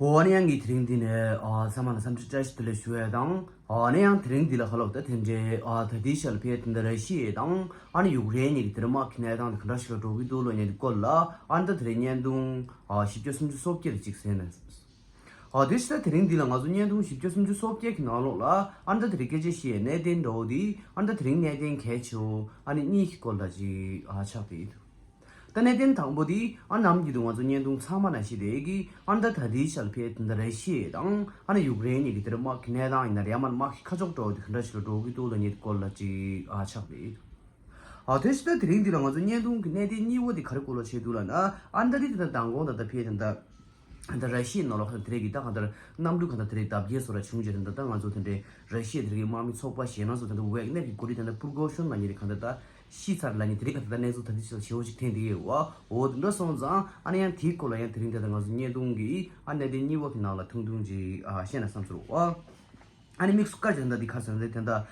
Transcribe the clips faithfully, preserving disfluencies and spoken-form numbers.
འོ་ཨ་ནི་ཡང་གི་དེ་རིང་འདི་ནས་ཨ་ཚང་མ་ལ་འཚམས་འདྲི་བཀྲ་ཤིས་བདེ་ལེགས་ཞུ་ཡས་དང་། ཨ་ནི་ཡང་དེ་རིང་འདི་ལ་ཁ་ལོག་ད་དེ་འདྲའི་ཨ་ད་ལྟའི་ཆར་ལ་ཕེབས་དེ་འདྲ་ར་ཤི་ཡ་དང་ཨ་ནི་ཡུཀ་རེན་གཉིས་ཀྱི་དེ་རིང་དམག་གི་གནས་སྟངས་དེ་ག་འདྲ་ཞིག་ལ་འགྲོ་གི་འདུག་ལབ་མཁན་དེ་སྐོར་ལ་ཨ་ནི་ད་དེ་རིང་བརྙན་ཐུང་ཨ་བཞི་བརྒྱ་སུམ་ཅུ་སོ་བརྒྱད་ཅིག་གསན་ན། ཨ་དེ་ཕྱི་ད་དེ་རིང་འདི་ལ་ང་ཚོ་བརྙན་ཐུང་བཞི་བརྒྱ་སུམ་ཅུ་སོ་བརྒྱད་ཀྱི་ནང་ལོགས་ལ་ཨ་ནི་ད་དེ་རིང་སྐད་ཆ་བཤད་གནད་དོན་འདྲ་བོ་དེ་ཨ་ནི་ད་དེ་རིང་གནད་དོན་གལ་ཆེ་བོ་ཨ་ནི་གཉིས་ཀྱི་སྐོར་ལ་ཅིག་ཨ་ཆགས་བསྡད་ཡོད། ད་གནད་དོན་དང་པོ་དེ་ཨ་ནམ་གྱི་དུ་ང་ཚོ་བརྙན་ཐུང་ཚང་མ་ནང་བཞིན་དེ་གི་ཨ་ནི་ད་ད་ལྟའི་ཆར་ལ་ཕེབས་དེ་འདྲ་ར་ཤི་ཡ་དང་ཨ་ནི་ཡུཀ་རེན་གཉིས་ཀྱི་དེ་རིང་དམག་གི་གནས་སྟངས་ཡིན་ན་རེད་ཡང་མིན་ན་དམག་གི་ཁ་ཕྱོགས་འདྲ་བོ་དེ་ག་འདྲ་ཞིག་ལ་འགྲོ་གི་འདུག་ལབ་མཁན་དེ་སྐོར་ལ་ཅིག་ཨ་ཆགས་བསྡད་ཡོད། ཨ་དེ་ཕྱི་ད་དེ་རིང་འདི་ལ་ང་ཚོ་བརྙན་ཐུང་གི་གནད་དོན་གཉིས་པོ་དེ་ག་རེ་སྐོར་ལ་བྱས་འདུག་ལབ་ན་ཨ་ནི་ད་དེ་དེ་ད་མདང་དགོང་ད་ལྟ་ཕེབས་དེ་འདྲ། ད་ར་ཤི་ཡའི་ནང་ལོགས་ཁ་དེ་རིང་གི་ད་གང་ལྟར་གནམ་གྲུ་གང་ལྟར་དེ་རིང་བརྡབ་སྐྱེལ་བཟོ་འདྲ་བྱུང་རྗེས་དེ་འདྲ་ད་ང་ཚོ་དེ་འདྲའི་ར་ཤི་ཡའི་དེ་རིང་གི་དམག་མི་ཚོགས་པ་གཞན་རང་ཚོ་དེ་འདྲ་ཝེག་ནེར་གྱི་འགོ་ཁྲིད་དེ་འདྲ་པུར་གོ་ཤོན་ལབ་མཁན་དེ་གང་ལྟར་ད་ཤི་ཚར་ལབ་མཁན་དེ་རིང་གང་ལྟར་ད་གནས་ཚུལ་ད་ལྟའི་ཆར་ཞེ་པོ་ཅིག་ཐོན་བསྡད་ཡོད་པ། འོ་དེ་འདྲ་སོང་ཙང་ཨ་ནི་ཡང་དེའི་སྐོར་ལ་ཡང་དེ་རིང་དེ་ད་ང་ཚོ་བརྙན་ཐུང་གི་ཨ་གནད་དོན་གཉིས་པོ་གི་ནང་ལ་ཐུང་ཐུང་ཅིག་ཨ་བཤད་ན་བསམ་ཚུལ་རོ། ཨ་ནི་དམིགས་སུ་བཀར་ཅིག་ད་འདི་ཁ་སང་རེད་དེ་འདྲ།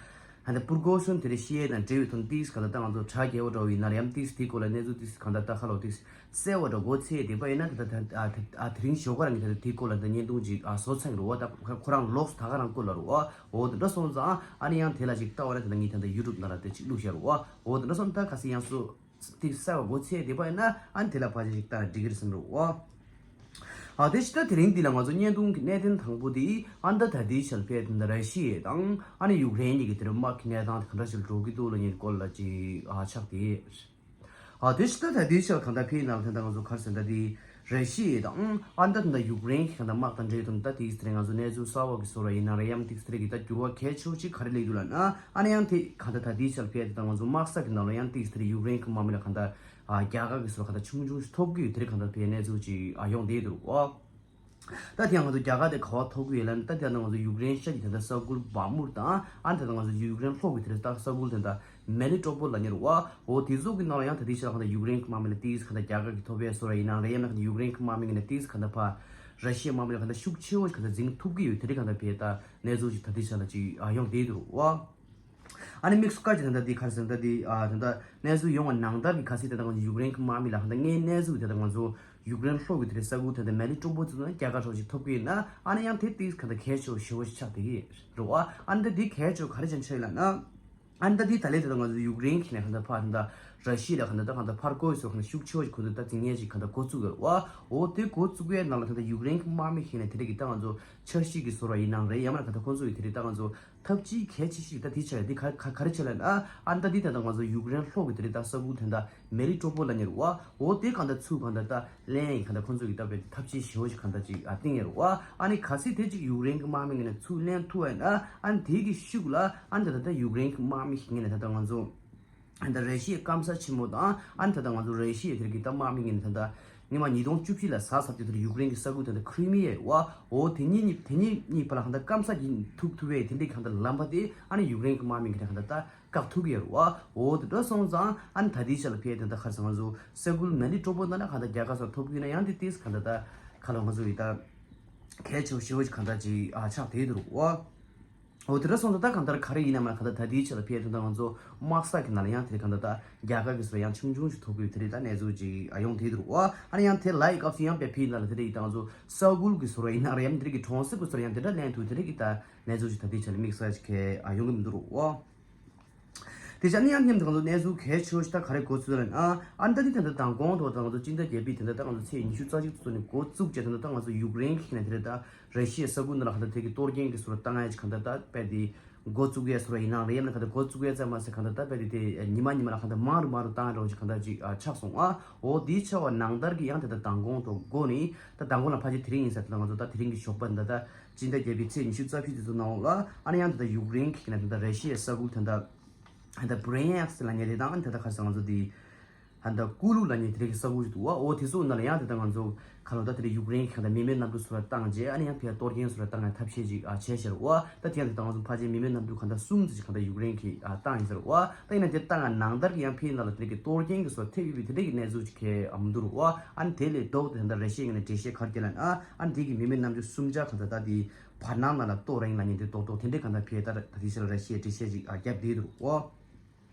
ཧ་འདི་པུར་གོ་ཤོན་དེ་རིང་ཤི་ཡས་དང་འབྲེལ་བའི་ཐོག་ཏིས་ག་ལ་ད་ང་ཚོ་དྲ་རྒྱས་པོ་འདྲ་བོ་ཡིན་ན་རེད་ཡང་ཏིས་དེའི་སྐོར་ལ་གནས་ཚུལ་ཏིས་གང་ལྟར་ད་ཁ་ལོ་ཏིས་གསལ་བོ་འདྲ་མགོ་ཚོས་བསྡད་པ་ཡིན་ན་ད་ད་ད་ཨ་དེ་རིང་ཞོགས་ཀ་རང་གི་ད་ད་དེའི་སྐོར་ལ་ད་བརྙན་ཐུང་ཅིག་ཨ་བཟོ་ཚར་གི་རེད་བ། ད་ཁོ་རང་ལོགས་སུ་ད་ག་རང་བསྐུར་ལ་རེད་བ། འོ་དེ་འདྲ་སོང་ཙང་ཨ་ནི་ཡང་དེ་ལ་ཅིག་ལྟ་བ་ན་དེ་ལ་ངས་ད་ད་ཡུ་ཊུབ་ནང་ལ་དེ་ཅིག་བླུགས་བཞག་རེད་བ། འོ་དེ་འདྲ་སོང་ད་ག་སི་ཡང་སུ། དེ་གསལ་བ་མགོ་ཚོས་བསྡད་པ་ཡིན་ན་ཨ་ནི་དེ་ལ་ཕལ་ཆེར་ཞིག་ལྟ་ན་འགྲིག་གི་རེད་བསམ་རེད་བ། ཨ་དེ་ཕྱི་ད་དེ་རིང་འདི་ལ་ང་ཚོ་བརྙན་ཐུང་གི་གནད་དོན་དང་པོ་དེ་ཨ་ནི་ད་ད་ལྟའི་ཆར་ཕེབས་དེ་འདྲ་ར་ཤི་ཡ་དང་ཨ་ནི་ཡུཀ་རེན་གཉིས་ཀྱི་དེ་རིང་དམག་གི་གནས་སྟངས་དེ་ག་འདྲ་ཞིག་འགྲོ་གི་འདུག་ལབ་མཁན་སྐོར་ལ་ཅིག་ཨ་ཆགས་ཏེ། ཨ་དེ་ཕྱི་ད་ད་ལྟའི་ཆར་གང་ལྟར་ཕེབས་ནང་ལ་དེ་འདྲ་ང་ཚོ་ག་རེ་ཟེར་ད་དེ། ར་ཤི་ཡ་དང་ཨ་ནི་ད་དེ་འདྲ་ཡུཀ་རེན་གྱི་གང་ལྟར་དམག་དང་འབྲེལ་དུ་ད་དེ་དེ་རིང་ང་ཚོ་གནས་ཚུལ་གསར་བ་གི་བཟོ་འདྲ་ཡིན་ན་རེད་ཡང་ཏིག་དེ་རིང་གི་ད་འགྱུར་བ་གལ་ཆེ་བོ་ཅིག་ག་རེ་སླེབས་འདུག་ལབ་ན་ཨ་ནི་ཡང་དེ་གང་ལྟར་ད་དེའི་ཆར་ཕེབས་དེ་ད་ང་ཚོ་དམག་ས་གི་ནང་ལ་ཡང་ཏིག་དེ་རིང་ཡུཀ་རེན་གྱི་དམག་མི་ལ་གང་ལྟར་ཨ་རྒྱ་གར་གྱི་སོ་གང་ལྟར་ཆུང་ཆུང་ཞིག་ཐོབ་གི་ཡོད་དེ་རིང་གང་ལྟར་ཕེབས་གནས་ཚུལ་ཅིག་ཨ་ཡོང་བསྡད་འདུག་ཨོ། ད་དེ་ཡང་ང་ཚོ་རྒྱ་གར་དེ་ག་བ་ཐོབ་གི་ཡོད་ལབ་ན་ད་དེ་ཡང་ང་ཚོ་ཡུཀ་རེན་ཤར་གྱི་དེ་འདྲ་ས་ཁུལ་བཱ་མུར་དང་ཨ་ནི་ད་ང་ཚོ་ཡུཀ་རེན་ལྷོ་གི་དེ་འདྲ་ས་ཁུལ་དེ་འདྲ། མེ་ལི་ཏྲོ་པོལ་ལབ་མཁན་རེད་བ། འོ་དེ་ཚོ་གི་ནང་ལ་ཡང་ད་ལྟའི་ཆར་གང་ལྟར་ཡུཀ་རེན་གྱི་དམག་མི་ལ་ཏིས་གང་ལྟར་རྒྱ་གར་གྱི་ཐོབ་པའི་བཟོ་འདྲ་ཡིན་ནའང་རེད་ཡང་ན་གང་ལྟར་ཡུཀ་རེན་གྱི་དམག་མི་ངོས་ནས་ཏིས་གང་ལྟར་ཕར་ར་ཤི་ཡའི་དམག་མི་ལ་གང་ལྟར་ཤུགས་ཆེ་བོ་ཞིག་གང་ལྟར་འཛིང་ཐུབ་ཀྱི་ཡོད་དེ་རིང་གང་ལྟར་ཕེབས་ད་གནས་ཚུལ་ཞིག་ད་ལྟའི་ཆར་ལ་ཅིག་ཡོང་བསྡད་འདུག་བ། ཨ་ནི་དམིགས་སུ་བཀར་གྱི་ད་ལྟ་འདི་ག་རེ་ཟེར་ན་ད་འདི་ཨ་ད་ལྟ་གནས་ཚུལ་ཡོང་བ་ནང་ལྟར་གྱི་ག་ཚོད་ད་ལྟ་ང་ཚོ་ཡུཀ་རེན་གྱི་དམག་མི་ལ་གང་ལྟར་དངོས་གནས་ཚུལ་ད་ལྟ་ང་ཚོ་ཡུཀ་རེན་ལྷོ་གི་དེ་རིང་ས་ཁུལ་ད་ལྟ་མེ་ལི་ཏྲོ་པོལ་ཚོ་ན་རྒྱ་གར་ཚོ་ཞིག་ཐོབ་ཀྱི་ཡོད་ན་ཨ་ནི་ཡང་དེ་ཏིས་གང་ལྟར་གལ་ཆེ་བོ་ཞེ་བོ་ཞིག་ཆགས་བསྡད་ཀྱི་རེད་བ། ཨ་ནི་ད་འདི་གལ་ཆེ་བོ་ག་རེ་བྱས་ནས་ཆགས་ཡོད་ལབ་ན། ཨ་ནི་ད་འདི་ད་ལན་དེ་ད་ང་ཚོ་ཡུཀ་རེན་གྱི་ནས་གང་ལྟར་ཕར་ད་ལྟ་ར་ཤི་ཡ་ལ་གང་ལྟར་ད་གང་ལྟར་ཕར་རྒོལ་ཡོད་ཚོ་གང་ལྟར་ཤུགས་ཆེ་བོ་ཞིག་ཁོ་ཚོས་ད་འཛིང་ཡས་ཞིག་གང་ལྟར་འགོ་བཙུགས་ཡོད་རེད་བ། འོ་དེ་འགོ་བཙུགས་ཡས་ནང་ལ་ད་ལྟ་ཡུཀ་རེན་གྱི་དམག་མི་ཞིག་ནས་དེ་རིང་གི་ད་ང་ཚོ་འཆར་གཞི་གི་བཟོ་འདྲ་ཡིན་ནའང་རེད་ཡང་མིན་ན་གང་ལྟར་ཁོ་ཚོ་ཡི་དེ་རིང་ད་ང་ཚོ་ཐབས་ཇུས་གལ་ཆེ་ཞིག་ད་དེ་ཆགས་ཡོད་དེ་ག་ག་ག་རེ་བྱས་ལབ་ན། ཨ་ནི་ད་འདི་ད་ལྟ་ང་ཚོ་ཡུཀ་རེན་ལྷོ་གི་དེ་རིང་ད་ས་ཁུལ་དེ་འདྲ་མེ་ལི་ཏྲོ་པོལ་ལབ་མཁན་རེད་བ། འོ་དེ་གང་ལྟར་ཚུར་གང་ལྟར་ད་ལན་གང་ལྟར་ཁོ་ཚོ་གི་ད་བས་ཐབས་ཇུས་ཞེ་བོ་ཞིག་གང་ལྟར་ཅིག་ཨ་བཏིང་ཡོད་རེད་བ། ཨ་ནི་གལ་སྲིད་དེ་ཅིག་ཡུཀ་རེན་གྱི་དམག་མི་ངོས་ནས་ཚུར་ལེན་ཐུབ་པ་ཡིན་ན་ཨ་ནི་དེ་གི་ཤུགས་ལ་ཨ་ནི་ད་ལྟ་ད་ཡུཀ་རེན་གྱི་དམག་མི་ཞིག་ངོས་ནས་ད་ལྟ་ང་ཚོ་ཨ་ནི་ད་ར་ཤི་ཡའི་སྐམ་ས་ཆེན་མོ་དང་ཨ་ནི་ད་ལྟ་ང་ཚོ་ར་ཤི་ཡའི་དེ་གི་ད་དམག་མི་ངོས་ནས་ད་ལྟ་ཉི་མ་ཉིས་སྟོང་བཅུ་བཞི་ལ་ཟ་ཟབ་ཀྱི་དེ་ཡུཀ་རེན་གྱི་ས་ཁུལ་དེ་ད་ཁྲི་མི་ཡ་རེད་བ། འོ་དེ་གཉིས་གཉིས་དེ་གཉིས་གཉིས་བར་ལ་གང་ལྟར་སྐམ་ས་ཀྱི་ཐུག་ཐུབ་པའི་དེ་འདྲའི་གང་ལྟར་ལམ་པ་དེ་ཨ་ནི་ཡུཀ་རེན་གྱི་དམག་མི་གི་གང་ལྟར་ད་བཀག་ཐུབ་ཀྱི་ཡོད་རེད་བ། འོ་དེ་འདྲ་སོང་ཙང་ཨ་ནི་ད་ལྟའི་ཆ་ལ་ཕེབས་དེ་འདྲ་ཁར་སང་ང་ཚོ་ས་ཁུལ་མེ་ལི་ཏྲོ་པོལ་ནང་ན་གང་ལྟར་རྒྱ་གར་སོགས་ཐོབ་ཀྱི་ཡོད་ན་ཡང་དེ་ཏིས་གང་ལྟར་ད་ཁ་ལོ་ང་ཚོ་ཡི་ད་གལ་ཆེ་བོ་ཞེ་བོ་ཞིག་གང་ལྟར་ཅིག་ཨ་ཆགས་བསྡད་འདུག་རེད་བ། འོ་དེ་འདྲ་སོང་ཙང་ད་གང་ལྟར་ག་རེ་ཡིན་ན་མ་གང་ལྟར་ད་ལྟའི་ཆ་ལ་ཕེབས་དེ་འདྲ་ང་ཚོ་དམག་ས་གི་ནང་ལ་ཡང་དེ་གང་ལྟར་ད་རྒྱ་གར་གི་སོ་ཡང་ཆུང་ཆུང་ཞིག་ཐོབ་ཀྱི་ཡོད་དེ་རེད་ད་གནས་ཚུལ་ཅིག་ཨ་ཡོང་བསྡད་འདུག་རེད་བ། ཨ་ནི་ཡང་དེ་ལའི་སྐབས་སུ་ཡང་དཔེ་ཕེབས་ནང་ལ་དེ་འདྲ་ཡི་ད་ང་ཚོ་ས་ཁུལ་གི་སོ་ཡིན་ན་རེད་ཡང་དེ་འདྲ་གི་གྲོང་གསེབ་གི་སོ་ཡང་དེ་འདྲ་ལེན་ཐུབ་དེ་འདྲ་གི་ད་གནས་ཚུལ་ཞིག་ད་ལྟའི་ཆ་ལ་དམིགས་བསལ་ཞིག་གི་ཨ་ཡོང་གི་མི་འདུག་རུ་ཨོ། དེ་བྱས་ནས་ཡང་སྙིང་དང་ཚོ་གནས་ཚུལ་གལ་ཆེ་ཤོས་ཤིག་ད་ག་རེ་འགོ་ཚུགས་ལ་ཨ་ཨ་ནི་ད་དེ་ད་ལྟ་མདང་དགོང་ཐོག་ད་ང་ཚོ་སྤྱི་ཟླ་བརྒྱད་པའི་དེ་འདྲ་ད་ང་ཚོ་ཚེས་ཉི་ཤུ་རྩ་གཅིག་ཚོ་ནས་འགོ་བཙུགས་བྱས་དེ་འདྲ་ད་ང་ཚོ་ཡུཀ་རེན་གི་ནས་དེ་འདྲ་ད་ར་ཤི་ཡའི་ས་ཁུལ་ནང་ལ་གང་ལྟར་དེ་གི་གཏོར་སྐྱོན་གི་སོ་ལ་བཏང་ཡ་ཅིག་གང་ལྟར་ད་དཔེ་དེ་འགོ་བཙུགས་ཡ་སོ་ལ་ཡིན་ནའང་རེད་ཡང་ན་གང་ལྟར་འགོ་བཙུགས་ཡ་ཙམ་མ་ཟད་གང་ལྟར་ད་དཔེ་དེ་དེ་ཉི་མ་ཉི་མ་ལ་གང་ལྟར་མང་རུ་མང་རུ་བཏང་ཡ་འདྲ་བོ་ཅིག་གང་ལྟར་ཅིག་ཨ་ཆགས་སོང་ཨ། འོ་དེའི་ཆ་བ་ནང་ལྟར་གི་ཡང་དེ་ལྟར་མདང་དགོང་ཐོག་འགོ་ནས་ད་མདང་དགོང་ལ་ཕལ་ཆེར་དེ་རིང་ཡིན་ས་དེ་ལ་ང་ཚོ་ད་དེ་རིང་གི་ཞོགས་པ་འདི་ད་སྤྱི་ཟླ་བརྒྱད་པའི་ཚེས་ཉི་ཤུ་རྩ་བཞི་དེ་ཚོ་ནང་ལ་ཨ་ནི་ཡང་དེ་ལྟར་ཡུཀ་རེན་གི་ནས་དེ་ལྟར་ར་ཤི་ཡའི་ས་ཁུལ་དེ་འདྲ་ཧ་ད་བྷི་རེན་ཡག་སི་ལབ་མཁན་རེད་དང་ཨ་ནི་དེ་ལྟར་ཁ་སང་ང་ཚོ་དེ་ཧ་ད་ཀུ་ལུ་ལབ་མཁན་དེ་རིང་གི་ས་ཁུལ་ཞིག་འདུག་བ། འོ་དེ་ཚོ་ནང་ལ་ཡང་དེ་ལྟར་ང་ཚོ་ཁ་ལོ་ད་དེ་རིང་ཡུཀ་རེན་གི་ཁ་ད་མི་མེད་གནམ་གྲུ་སོ་ལ་བཏང་རྗེས་ཨ་ནི་ཡང་ཕར་གཏོར་སྐྱོན་སོ་ལ་བཏང་ཡ་ཐབས་ཤེས་ཅིག་ཨ་བྱས་ཤར་བ། ད་དེ་ཡང་དེ་ལྟར་ང་ཚོ་ཕལ་ཆེར་མི་མེད་གནམ་གྲུ་ག་ད་གསུམ་ཙམ་ཞིག་ག་ད་ཡུཀ་རེན་གི་ཨ་བཏང་ཡིན་ཟེར་བ། ད་ཡིན་ན་དེ་བཏང་ཡ་ནང་ལྟར་གི་ཡང་ཕེབས་ནང་ལ་དེ་རིང་གི་གཏོར་སྐྱོན་གི་སོ་ཐེབས་ཡོད་པའི་དེ་འདྲ་གི་གནས་ཚུལ་ཅིག་ཁེལ་ཨ་མི་འདུག་རུ་བ། ཨ་ནི་དེ་ལས་ལྡོག་སྟེ་ད་ལྟ་ར་ཤི་ཡ་ངོས་ནས་འགྲེལ་བཤད་ག་རེ་བྱས་ལབ་ན་ཨ་ནི་དེ་གི་མི་མེད་གནམ་གྲུ་གསུམ་ཆ་གང་ལྟར་ད་དེ་བར་སྣང་ནང་ལ་གཏོར་ར་ཡིན་ལབ་མཁན་དེ་རྡོག་རྡོག་དེ་འདྲའི་གང་ལྟར་ཕེབས་ད་ད་དེ་ཕྱིར་ར་ཤི་ཡས་འགྲེལ་བཤད་ཅིག་ཨ་བརྒྱབ་བསྡད་འདུག་རུ་བ།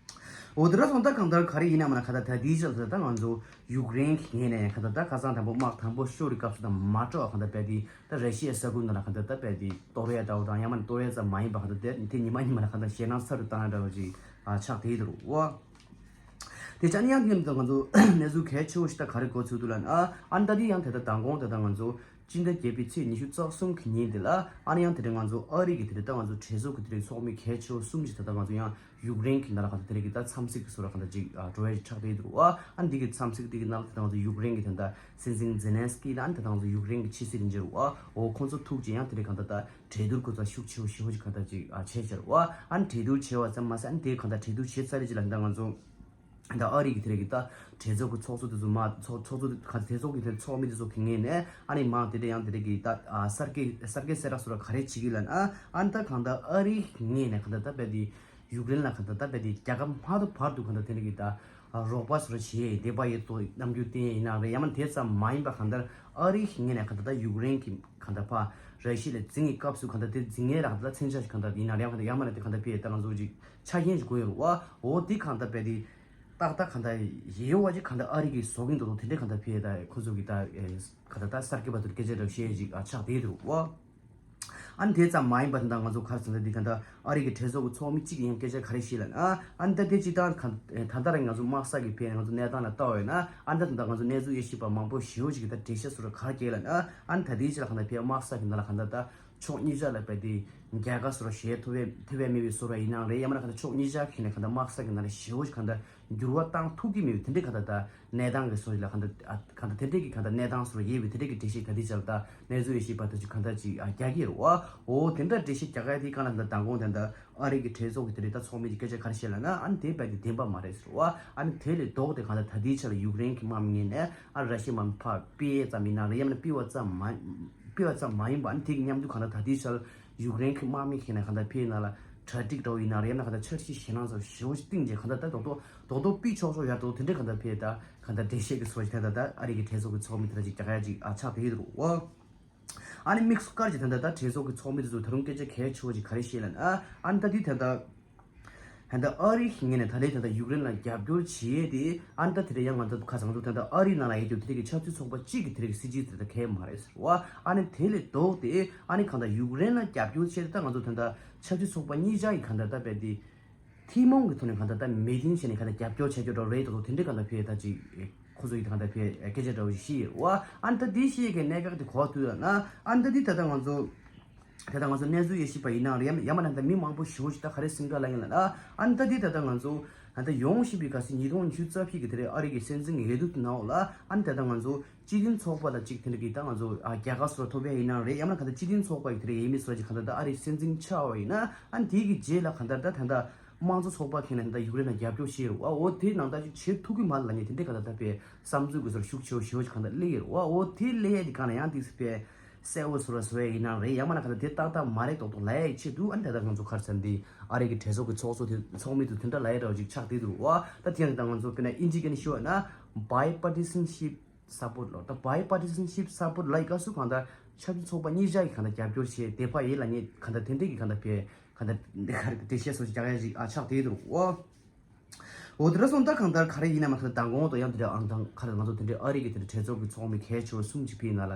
འོ་དེ་འདྲ་སོང་ད་གང་ལྟར་ག་རེ་ཡིན་ན་མ་ན་ག་ད་ད་དེའི་ཆེད་དུ་ད་ང་ཚོ་ཡུཀ་རེན་གྱི་ངོས་ནས་ག་ད་ད་ཁ་སང་དང་པོ་དམག་དང་པོ་ཤོར་བའི་སྐབས་སུ་ད་མ་འགྲོ་བ་ག་ད་བས་དེ་ད་ར་ཤི་ཡའི་ས་ཁུལ་ནང་ལ་ག་ད་ད་བས་དེ་གཏོར་ཡ་འདྲ་བོ་དང་ཡང་མ་ནི་གཏོར་ཡ་ཙམ་མ་ཡིན་པ་ག་ད་དེ་དེ་ཉི་མ་ཉི་མ་ལ་ག་ད་ཞེད་སྣང་ཚ་རུ་བཏང་ཡ་འདྲ་བོ་ཅིག་ཨ་ཆགས་དེ་ཡིན་འདུག་བ། དེ་ཅ་ནི་ཡང་དེ་ནི་ད་ང་ཚོ་གནས་ཚུལ་གལ་ཆེ་བོ་ཞིག་ད་ག་རེ་གོ་ཚུལ་འདུག་ལ་ན་ཨ་ཨ་ནི་ད་དེ་ཡང་དེ་ད་མདང་དགོང་དེ་ད་ང་ཚོ་སྤྱི་ཟླ་བརྒྱད་པའི་ཚེས་ཉི་ཤུ་རྩ་གསུམ་གི་ཉིན་དེ་ལ་ཨ་ནི་ཡང་དེ་འདྲ་ང་ཚོ་ཨ་རི་གི་དེ་འདྲ་ད་ང་ཚོ་གྲོས་ཚོགས་ཀྱི་དེ་འདྲ་ཚོགས་མི་གལ་ཆེ་བོ་གསུམ་ཞིག་ད་ལྟ་ང་ཚོ་ཡང་ཡུཀ་རེན་གྱི་ནང་ལ་ག་ཚོད་དེ་འདྲ་གི་ད་འཚམས་གཟིགས་ཀྱི་བཟོ་འདྲ་ག་ཚོད་ཅིག་འགྲོ་ཡ་ཞིག་ཆགས་བསྡད་འདུག་བ། ཨ་ནི་འདི་གི་འཚམས་གཟིགས་འདི་གི་ནང་ལ་ད་ང་ཚོ་ཡུཀ་རེན་གྱི་དེ་འདྲ་སྲིད་འཛིན་ཛེ་ལན་སི་ཀི་ལ་ཨ་ནི་ད་ང་ཚོ་ཡུཀ་རེན་གྱི་ཕྱི་སྲིད་འཛིན་རུ་བ་འོ་ཁོང་ཚོ་ཐུག་ཅིང་ཡང་དེ་འདྲ་ག་ད་ད་གྲོས་བསྡུར་གོ་ཚ་ཤུགས་ཆེ་བོ་ཞེ་བོ་ཅིག་ག་ད་ཅིག་བྱས་ཤར་བ། ཨ་ནི་གྲོས་བསྡུར་བྱས་བ་ཙམ་མ་ཟད་ཨ་ནི་དེ་ག་ད་གྲོས་བསྡུར་བྱས་ཚར་རེད་ཅིག་ལ་ད་ང་ཚོ། ད་ཨ་རི་གི་དེ་རིང་གི་ད་གྲོས་ཚོགས་ཀྱི་ཚོགས་གཙོ་དེ་ཚོ་མ་ཚོགས་ཚོགས་གཙོ་དེ་ག་ཚོགས་ཚོགས་ཀྱི་དེ་ཚོགས་མི་དེ་ཚོ་གི་ངོས་ནས་ཨ་ནི་མང་དེ་འདྲ་ཡང་དེ་རིང་གི་ད་ཨ་གསར་བསྐལ་གསར་བསྐལ་གསལ་བསྒྲགས་སོགས་ག་རེ་བྱེད་ཀྱི་ལབ་ན་ཨ་ནི་ད་གང་ལྟར་ཨ་རི་གི་ངོས་ནས་གང་ལྟར་ད་རྦད་དེ་ཡུཀ་རེན་ལ་གང་ལྟར་ད་རྦད་དེ་རྒྱལ་ཁབ་མང་དུ་བར་དུ་གང་ལྟར་དེ་རིང་གི་ད་རོགས་པ་སོགས་བྱེད་འདོད་པ་ཡོད་དོ་རྣམ་འགྱུར་བསྟན་ཡིན་ན་རེད། ཡང་མ་དེ་ཙམ་མ་ཡིན་པ་གང་ལྟར་ཨ་རི་གི་ངོས་ནས་གང་ལྟར་ད་ཡུཀ་རེན་གྱི་གང་ལྟར་ཕ་ར་ཤི་ཡ་ལ་འཛིང་གི་སྐབས་སུ་གང་ལྟར་དེ་འཛིང་ངེས་ལ་གང་ལྟར་མཚོན་ཆ་ཞིག་གང་ལྟར་ཡིན་ན་རེད། ཡང་མ་ན་དེ་གང་ལྟར་ཕེ་ད་ང་ཚོ་ཅིག་ཆ་རྐྱེན་ཞིག་དགོས་ཡོད་རེད་བ། འོ་དེ་གང་ལྟར་རྦད་དེ། ཏག་ཏག་གང་ལྟར་ཡེ་བ་ཅིག་གང་ལྟར་ཨ་རི་གི་བཟོ་གིན་འདུག་དེ་འདྲའི་གང་ལྟར་ཕེ་ད་ཁོ་ཚོ་གི་ད་གང་ལྟར་ད་གསར་འགོད་པ་ཚོར་སྐད་ཆ་འདྲ་བཤད་ཅིག་ཨ་ཆགས་བསྡད་འདུག་བ། ཨ་ནི་དེ་ཙམ་མ་ཡིན་པ་དེ་འདྲ་ང་ཚོ་ག་རེ་ཟེར་ན་འདི་གང་ལྟར་ཨ་རི་གི་གྲོས་ཚོགས་ཀྱི་ཚོགས་མི་གཅིག་གིས་ཡང་སྐད་ཆ་ག་རེ་བཤད་ལབ་ན་ཨ་ནི་ད་དེ་སྤྱིར་བཏང་གང་ད་ལྟ་རང་ང་ཚོ་དམག་ས་གི་ཕེ་ང་ཚོ་གནས་སྟངས་ལ་ལྟ་བ་ཡིན་ན་ཨ་ནི་ད་དེ་འདྲ་ང་ཚོ་གནས་ཚུལ་དབྱེ་ཞིབ་པ་མང་པོ་ཞེ་པོ་ཅིག་གིས་ད་འགྲེལ་བཤད་སོགས་ག་རེ་བརྒྱབ་ལབ་ན་ཨ་ནི་ད་དེའི་ཕྱིར་གང་ལྟར་ཕེ་དམག་ས་གི་ནང་ལ་གང་ལྟར་ད། ཕྱོགས་གཉིས་ཆ་ལ་རྦད་དེ་རྒྱལ་ཁ་སོགས་བཞེས་ཐུབ་པའི་ཐུབ་པའི་མེད་པའི་བཟོ་འདྲ་ཡིན་ནའང་རེད། ཡང་མིན་ན་གང་ལྟར་ཕྱོགས་གཉིས་ཆ་གི་ནས་གང་ལྟར་དམག་ས་གི་ནང་ལ་ཞེ་པོ་ཞིག་གང་ལྟར་འགྱུར་བ་བཏང་ཐུབ་ཀྱི་མེད་པའི་དེ་འདྲའི་གང་ལྟར་ད་གནས་སྟངས་ཀྱི་བཟོ་ཞིག་ལ་གང་ལྟར་ཨ་གང་ལྟར་དེ་འདྲའི་གི་གང་ལྟར་གནས་སྟངས་སོགས་ཡོད་པའི་དེ་འདྲའི་གི་འགྲེལ་བཤད་ག་དེ་ཆ་ལ་ད་གནས་ཚུལ་ཡོད་ཤེས་པ་དེ་ཚོས་གང་ལྟར་ཅིག་ཨ་རྒྱག་གི་རེད་བ། འོ་དེ་འདྲ་འགྲེལ་བཤད་རྒྱག་ཡ་དེ་གང་ལ་ད་མདང་དགོང་དེ་འདྲ་ཨ་རི་གི་གྲོས་ཚོགས་ཀྱི་དེ་འདྲའི་ད་ཚོགས་མི་གི་སྐད་ཆ་ག་རེ་བཤད་ལབ་ན་ཨ་ནི་དེ་རྦད་དེ་བདེན་པ་མ་རེད་ཟེར་བ། ཨ་ནི་དེ་ལས་ལྡོག་སྟེ་གང་ལྟར་ད་ལྟའི་ཆ་ལ་ཡུཀ་རེན་གྱི་དམག་མི་ངོས་ནས་ཨ་ར་ཤི་ཡའི་དམག་མི་ཕར་ཕུད་ཙམ་ཡིན་ན་རེད། ཡང་མིན་ན་ཕུད་པ་ཙམ་མ་ཕུད་པ་ཙམ་མ་ཡིན་པ། ཨ་ནི་དེ་གི་མཉམ་དུ་གང་ལྟར་ད་ལྟའི་ཆར་ཡུཀ་རེན་གྱི་དམག་མི་ཁྱེར་ནས་གང་ལྟར་ཕུད་ནང་ལ་གྲ་སྒྲིག་འདྲ་བོ་ཡིན་ན་རེད། ཡང་ན་གང་ལྟར་འཆར་གཞི་ཞེད་སྣང་ཚ་བོ་ཞེ་པོ་ཞིག་བཏིང་རྗེས་གང་ལྟར་ད་རྡོག་རྡོག་རྡོག་རྡོག་ཕུད་ཆོག་ཆོག་ཡ་རྡོག་དེ་འདྲའི་གང་ལྟར་ཕུད་ད་གང་ལྟར་འགྲེལ་བཤད་ཀྱི་ཚོགས་ཀྱི་ཐད་ད་ད་ཨ་རི་གི་གྲོས་ཚོགས་ཀྱི་ཚོགས་མི་དེ་འདྲ་ཅིག་རྒྱག་ཡ་ཅིག་ཨ་ཆགས་བསྡད་ཡོད་རེད་བ། ཨ་ནི་དམིགས་སུ་བཀར་གྱི་ད་ལྟ་ད་གྲོས་ཚོགས་ཀྱི་ཚོགས་མི་དེ་ཚོ་ད་རུང་སྐད་ཆ་གལ་ཆེ་བོ་ཅིག་ག་རེ་བཤད་ལབ་ན་ཨ་ནི་ད་འདི་ད་ལྟ། ད་ལྟ་ཨ་རིའི་ངོས་ནས་ད་ལྟའི་ད་ལྟ་ཡུཀ་རེན་ལ་རྒྱབ་སྐྱོར་བྱེད་ཡས་དེ་ཨ་ནི་ད་དེ་འདྲ་ཡང་ང་ཚོ་ཁ་སང་ཚོ་ད་ལྟ་ཨ་རིའི་ནང་ལ་ཡོད་རྒྱུ་དེ་འདྲ་གི་ཆབ་སྲིད་ཚོགས་པ་གཅིག་གི་དེ་འདྲ་གི་སྲིད་ཇུས་དེ་ད་གལ་མ་རེད་ཟེར་བ། ཨ་ནི་དེ་ལས་ལྡོག་སྟེ་ཨ་ནི་གང་ལྟར་ཡུཀ་རེན་ལ་རྒྱབ་སྐྱོར་བྱེད་ཡས་དེ་ད་ང་ཚོ་ད་ལྟ་ཆབ་སྲིད་ཚོགས་པ་གཉིས་ཆ་གི་གང་ལྟར་ད་རྦད་དེ་ཐུན་མོང་གི་ཐོག་ནས་གང་ལྟར་ད་མི་ཊིང་བྱས་ནས་གང་ལྟར་རྒྱབ་སྐྱོར་བྱ་རྒྱུ་འདྲ་རེད་དོ་དེ་འདྲའི་གང་ལྟར་ཕེ་ད་ཅིག་ཁོ་ཚོ་ཡིས་གང་ལྟར་ཕེ་སྐད་ཆ་འདྲ་བོ་ཞིག་བཤད་ཡོད་རེད་བ། ཨ་ནི་ད་དེ་བཤད་ཡས་ཀྱི་གནད་འགག་དེ་ག་པར་ཐུག་ཡོད་ན་ཨ་ནི་ད་དེ་ད་ལྟ་ང་ཚོ། དེ་ལྟར་ང་ཚོ་གནས་ཚུལ་དབྱེ་ཞིབ་པ་ཡིན་ནའང་རེད། ཡང་ཡང་མིན་ན་ད་མི་མང་པོ་ཞེ་པོ་ཞིག་ད་ག་རེ་སེམས་ཁྲལ་ལ་ཡིན་ལབ་ན་ཨ་ནི་ད་འདི་ད་ལྟ་ང་ཚོ་ད་ལྟ་ཡོང་བཞིན་པའི་ག་ཚོད་ཉིས་སྟོང་ཉི་ཤུ་རྩ་བཞི་གི་དེ་རེད་ཨ་རི་གི་སྲིད་འཛིན་གྱི་འོས་བསྡུ་དེ་ནང་ལ་ཨ་ནི་ད་ལྟ་ང་ཚོ་སྤྱི་མཐུན་ཚོགས་པ་དང་གཅིག་དེ་འདྲ་གི་ད་ང་ཚོ་ཨ་རྒྱལ་ཁ་སོགས་ཐོབ་ཡ་ཡིན་ནའང་རེད། ཡང་མིན་ན་ག་ད་སྤྱི་མཐུན་ཚོགས་པ་གི་དེ་རེད་ཡིན་མིན་སོགས་ཀྱི་ག་ད་ད་ཨ་རི་སྲིད་འཛིན་ཆགས་པ་ཡིན་ན་ཨ་ནི་དེ་གི་རྗེས་ལ་ག་ད་ད་ད་ད་དམངས་གཙོ་ཚོགས་པ་ཁེ་ན་ད་ཡུཀ་རེན་ལ་རྒྱབ་སྐྱོར་བྱེད་རུ་ཨ་འོ་དེ་ནང་ད་ཅིག་བྱེད་ཐུབ་ཀྱི་མ་ལ་ཉེ་དེ་འདྲ་ག་ད་ད་པའི་བསམ་ཚུལ་གི་སོར་ཤུགས་ཆེ་བ་ཞེ་བ་ཅིག་ག་ད་སླེབས་ཡོད་རུ་ཨ་འོ་དེ་སླེབས་ཡ་དེ་ག་ན་ཡང་དེ་སི་པའི། གསལ་བོ་བཟོ་ར་བཟོ་ཡ་ཡིན་ན་རེད། ཡང་མིན་ན་ག་ད་དེ་ཏག་ཏག་མ་རེད་མདོག་མདོག་ལབ་ཡ་ཡི་ཆེད་དུ་ཨ་ནི་ད་ལྟ་ང་ཚོ་ག་རེ་ཟེར་ན་འདི་ཨ་རི་གི་གྲོས་ཚོགས་ཀྱི་ཚོགས་གཙོ་དེ་ཚོགས་མི་དེ་དེ་འདྲ་ལབ་ཡ་འདྲ་བོ་ཅིག་ཆགས་བསྡད་འདུག་བ། ད་དེ་ཡང་ད་ང་ཚོ་དཔེར་ན་ཨིན་ཇི་སྐད་ནས་ཞུ་བ་ན་bipartisanship support ལོ། ད་bipartisanship support ལབ་ཡི་སྐབས་སུ་གང་ལྟར་ཆབ་སྲིད་ཚོགས་པ་གཉིས་ཆ་གི་གང་ལྟར་རྒྱབ་སྐྱོར་བྱེད་འདོད་པ་ཡོད་ལབ་མཁན་གང་ལྟར་དེ་འདྲ་གི་གང་ལྟར་བྱེད་གང་ལྟར་འགྲེལ་བཤད་སོགས་ཅིག་རྒྱག་ཡ་ཅིག་ཨ་ཆགས་བསྡད་འདུག་བ། འོ་དེ་འདྲ་སོང་ད་གང་ལྟར་ག་རེ་ཡིན་ན་མ་ག་ད་མདང་དགོང་དུ་ཡང་དེ་འདྲ་ཨང་དང་ག་རེ་ང་ཚོ་དེ་འདྲའི་ཨ་རི་གི་དེ་འདྲ་གྲོས་ཚོགས་ཀྱི་ཚོགས་མི་གལ་ཆེ་བ་གསུམ་ཅིག་ཕེབས་ཡིན་ན་ལ་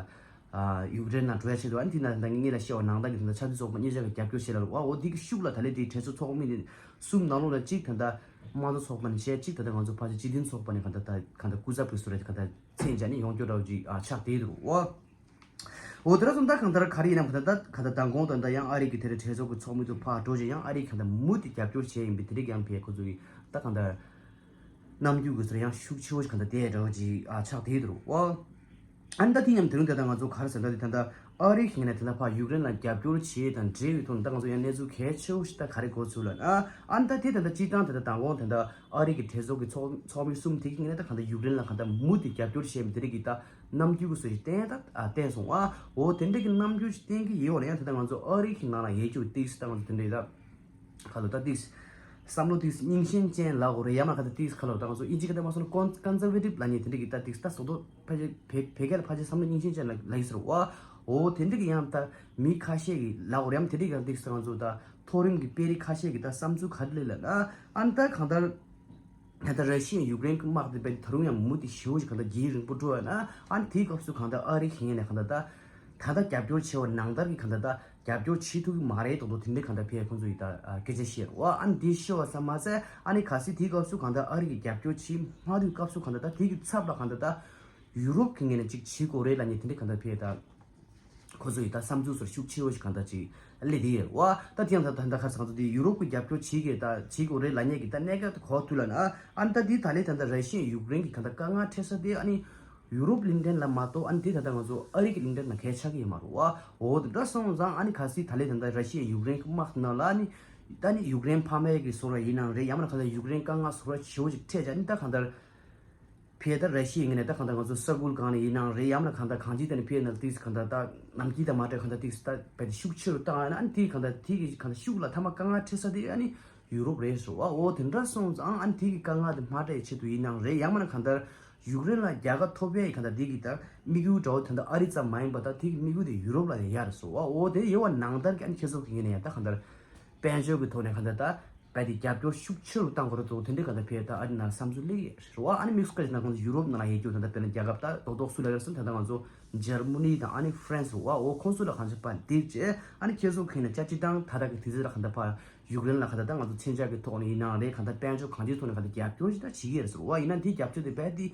ཨ་ཡུཀ་རེན་ནང་འགྲོ་ཡ་ཆེད་དུ་ཨ་ནི་དེ་ན་ད་ངེད་ལ་བཤད་པ་ནང་ལྟར་གྱི་དེ་འདྲ་ཆབ་སྲིད་ཚོགས་པ་གཉིས་ཆ་གི་རྒྱབ་སྐྱོར་བྱེད་ལ་རུ་ཨ་འོ་དེ་གི་ཤུགས་ལ་ད་ལས་དེའི་གྲོས་ཚོགས་ཚོགས་མི་དེ་གསུམ་ནང་ལོགས་ལ་གཅིག་ད་ལྟ་དམངས་གཙོ་ཚོགས་པ་ནས་བྱས་གཅིག་ད་ལྟ་ང་ཚོ་ཕལ་ཆེར་སྤྱི་མཐུན་ཚོགས་པ་ནས་ག་ད་ད་ག་ད་སྐུ་ཚབ་ཀྱི་བཟོ་འདྲ་ག་ད་མཚན་བྱས་ནས་ཡོང་རྒྱུ་འདྲ་བོ་ཅིག་ཨ་ཆགས་བསྡད་འདུག་ཨོ། འོ་དེ་འདྲ་སོང་ད་གང་ལྟར་ག་རེ་ཡིན་ནམ་ག་ད་ད་ག་ད་མདང་དགོང་དང་ད་ཡང་ཨ་རི་གི་དེ་འདྲ་གྲོས་ཚོགས་ཀྱི་ཚོགས་མི་ཚོ་ཕར་འགྲོ་བྱས་ཡང་ཨ་རི་ག་ད་མུ་མཐུད་རྒྱབ་སྐྱོར་བྱས་ཡིན་པའི་དེ་འདྲ་ཡང་ཕེ་ཁོ་ཚོ་གི་ད་གང་ལྟར་རྣམ་འགྱུར་གྱི་ཟེར་ཡང་ཤུགས་ཆེ་བོ་ཞིག་ག་ད་དེ་འདྲ་བོ་ཅིག་ཨ་ཆགས་བསྡད་འདུག་ཨོ། ཨ་ནི་ད་དེ་མཉམ་དེ་རིང་ད་ལྟ་ང་ཚོ་ག་རེ་ཟེར་ད་དེ་ད་ལྟ་ཨ་རི་གི་ངོས་ནས་ད་ལྟ་ཕར་ཡུཀ་རེན་ལ་རྒྱབ་སྐྱོར་བྱས་དང་འབྲེལ་བའི་ཐོག་ནས་ད་ང་ཚོ་ཡང་གནས་ཚུལ་གལ་ཆེ་བོ་ཞིག་ད་ག་རེ་གོ་ཚུལ་ལ་ཨ་ཨ་ནི་ད་དེ་ད་ལྟ་སྤྱིར་བཏང་ད་ལྟ་མདང་དགོང་ད་ལྟ་ཨ་རི་གི་གྲོས་ཚོགས་ཀྱི་ཚོགས་ཚོགས་མི་གསུམ་དེ་གི་ངོས་ནས་ད་གང་ལྟར་ཡུཀ་རེན་ལ་གང་ལྟར་མུ་མཐུད་རྒྱབ་སྐྱོར་བྱས་མི་དེ་རིགས་ཀྱི་ད་རྣམ་འགྱུར་གྱི་བཟོ་ཞིག་བསྟན་ད་ཨ་བསྟན་སོང་ཨ། འོ་དེ་འདྲ་གི་རྣམ་འགྱུར་ཞིག་བསྟན་གི་ཡོད་ལ་ཡང་ད་ལྟ་ང་ཚོ་ཨ་རི་གི་ནང་ལ་ཡོད་རྒྱུ་ཏིག་ཙམ་ད་ང་ཚོ་དེ་འདྲ་ད་ག་ལོ་ད་ཏིག་བསམ་བློ་ཏིག་རྙིང་ཞེན་ཅན་ལ་འོ་རེད་ཡ་མ་ག་ད་ཏིག་ག་ལོ་ད་ང་ཚོ་ཨིན་ཇི་ག་ད་མ་སོང་ན་ཀོན་ཀོན་སར་ཝེ་ཊིབ་ལབ་མཁན་དེ་འདྲ་གི་ད་ཏིག་ད་སོ་ཏོ་ཕལ་ཆེར་བེ་བེ་ག་ལ་ཕལ་ཆེར་བསམ་བློ་རྙིང་ཞེན་ཅན་ལ་ལ་ཡི་ཟེར་བ། འོ་དེ་འདྲ་གི་ཡང་ད་མི་ཁ་ཤས་ཀྱི་ལ་འོ་རེད་ཡ་མ་དེ་འདྲ་གི་ཡང་ཏིག་ད་ང་ཚོ་ད་མཐོ་རིམ་གྱི་དཔོན་རིགས་ཁ་ཤས་ཀྱི་ད་བསམ་ཚུལ་ག་རེ་ལབ་ན་ཨ་ནི་ད་གང་ལྟར། ད་ལྟ་ར་ཤི་ཡ་ཡུཀ་རེན་གྱི་དམག་དེ་བས་ད་རུང་ཡང་མུ་མཐུད་ཞེ་པོ་ཞིག་གང་ལྟར་རྒྱུན་རིང་པོ་འགྲོ་བ་ན་ཨ་ནི་དེའི་སྐབས་སུ་གང་ལྟར་ཨ་རི་གི་ངོས་ནས་གང་ལྟར་ད་ད་ལྟ་རྒྱབ་སྐྱོར་བྱས་པ་ནང་ལྟར་གྱི་གང་ལྟར་ད་རྒྱབ་སྐྱོར་བྱེད་ཐུབ་ཀྱི་མ་རེད་མདོག་མདོག་དེ་འདྲའི་གང་ལྟར་ཕར་ཁོང་ཚོ་ཡིས་ད་སྐད་ཆ་བཤད་རེད་བ། ཨ་ནི་དེ་བཤད་པ་ཙམ་མ་ཟད་ཨ་ནི་གལ་སྲིད་དེའི་སྐབས་སུ་གང་ལྟར་ཨ་རི་གི་རྒྱབ་སྐྱོར་བྱེད་མ་ཐུབ་སྐབས་སུ་གང་ལྟར་ད་དེ་གི་ཚབ་ལ་གང་ལྟར་ད་ཡུ་རོབ་ཀྱི་ངོས་ནས་ཅིག་བྱེད་དགོས་རེད་ལབ་མཁན་དེ་འདྲའི་གང་ལྟར་ཕར་ད། ཁོ་ཚོ་ཡི་ད་བསམ་ཚུལ་ཚོར་ཤུགས་ཆེ་བོ་ཞིག་གང་ལྟར་ཅིག་སླེབས་བསྡད་ཡོད་རེད་བ། ད་དེ་ཡང་ད་ད་ད་ཁ་སང་ཚོ་དེ་ཡུ་རོབ་ཀྱི་རྒྱབ་སྐྱོར་བྱེད་གི་ད་བྱེད་དགོས་རེད་ལབ་མཁན་གི་ད་གནད་འགག་དེ་གོ་ཐུབ་ལ་ན་ཨ་ནི་ད་དེ་ད་ལས་ད་ད་ར་ཤི་ཡ་ཡུཀ་རེན་གི་གང་ལྟར་དཀའ་ངལ་འཕྲད་ས་དེ་ཨ་ནི་ཡུ་རོབ་གླིང་ཕྲན་ལ་མ་གཏོགས་ཨ་ནི་དེ་ད་ད་ང་ཚོ་ཨ་རི་གི་གླིང་ཕྲན་ལ་གལ་ཆགས་ཀྱི་ཡོད་མ་རེད་བ། འོ་དེ་འདྲ་སོང་ཙང་ཨ་ནི་གལ་སྲིད་ད་ལས་ད་ད་ར་ཤི་ཡ་ཡུཀ་རེན་གི་དམག་ནང་ལ་ཨ་ནི་ད་ནི་ཡུཀ་རེན་ཕ་མེས་གི་བཟོ་འདྲ་ཡིན་ནའང་རེད། ཡང་མིན་ན་གང་ལྟར་ཡུཀ་རེན་དཀའ་ངལ་བཟོ་འདྲ་ཞེ་པོ་ཞིག་འཕྲད་ཀྱང་ཨ་ནི་ད་གང་ལྟར། ཕར་ད་ར་ཤི་ཡའི་ངོས་ནས་ད་གང་ལྟར་ང་ཚོ་ས་ཁུལ་གང་ནས་ཡིན་ནའང་རེད། ཡང་མིན་ན་གང་ལྟར་གང་ཅི་ད་ནི་ཕར་ནས་ཏིས་གང་ལྟར་ད་ནམ་རྒྱུན་དང་མ་འདྲ་གང་ལྟར་ཏིས་ད་བས་ཤུགས་ཆེ་རུ་བཏང་ཡ་ན་ཨ་ནི་དེ་གང་ལྟར་དེ་གི་གང་ལྟར་ཤུགས་ལ་ཐ་མ་དཀའ་ངལ་འཕྲད་ས་དེ་ཨ་ནི་ཡུ་རོབ་རེད་ཟེར་བ། འོ་དེ་འདྲ་སོང་ཙང་ཨ་ནི་དེ་གི་དཀའ་ངལ་དེ་མ་འཕྲད་ཡའི་ཆེད་དུ་ཡིན་ནའང་རེད། ཡང་མིན་ན་གང་ལྟར་ཡུཀ་རེན་ལ་རྒྱལ་ཁ་ཐོབ་ཡ་ཡི་གང་ལྟར་དེ་གི་ད་དམིགས་ཡུལ་འདྲ་བོ་དེ་འདྲ་ཨ་རི་ཙམ་མ་ཡིན་པ་ད་དེ་གི་དམིགས་ཡུལ་དེ་ཡུ་རོབ་ལ་ཡང་ཡོད་རེད་ཟེར་བ། འོ་དེ་ཡོད་པ་ནང་ལྟར་གྱི་ཨ་ནི་ཁྱེད་ཚོ་གི་ངོས་ནས་ཡང་ད་གང་ལྟར། དཔལ་འབྱོར་གྱི་ཐོག་ནས་གང་ལྟར་ད་བས་དེ་རྒྱབ་སྐྱོར་ཤུགས་ཆེ་རུ་བཏང་དགོས་རེད་འདུག་དེ་འདྲའི་གང་ལྟར་ཕར་ད་ཨ་རི་ནང་བསམ་ཚུལ་སླེབས་ཡོད་རེད་བ། ཨ་ནི་དམིགས་སུ་བཀར་བྱས་ན་ཁོང་ཚོ་ཡུ་རོབ་ནང་ལ་ཡོད་རྒྱུ་ད་ལྟ་དཔེར་ན་རྒྱལ་ཁབ་ད་རྡོག་རྡོག་སུ་ལ་ཡོད་ཟེར་ན་ད་ལྟ་ང་ཚོ་འཇར་མ་ནི་དང་ཨ་ནི་ཧྥ་རན་སི་རེད་བ། འོ་ཁོང་ཚོ་ལ་གང་ཅི་ཕར་འདེགས་བྱས་ཨ་ནི་ཁྱེད་ཚོ་གི་ངོས་ནས་ཅག་སྤྱིར་བཏང་ད་ལྟ་གི་དུས་ཚོད་ལ་གང་ལྟར་ཕར་ཡུཀ་རེན་ལ་གང་ལྟར་ད་ང་ཚོ་མཚོན་ཆ་གི་ཐོག་ནས་ཡིན་ནའང་རེད། གང་ལྟར་དཔལ་འབྱོར་གང་ཅིའི་ཐོག་ནས་གང་ལྟར་རྒྱབ་སྐྱོར་ཞིག་ད་བྱེད་ཀྱི་ཡོད་རེད་ཟེར་བ། ཡིན་ན་འདི་རྒྱབ་སྐྱོར་དེ་བས་དེ་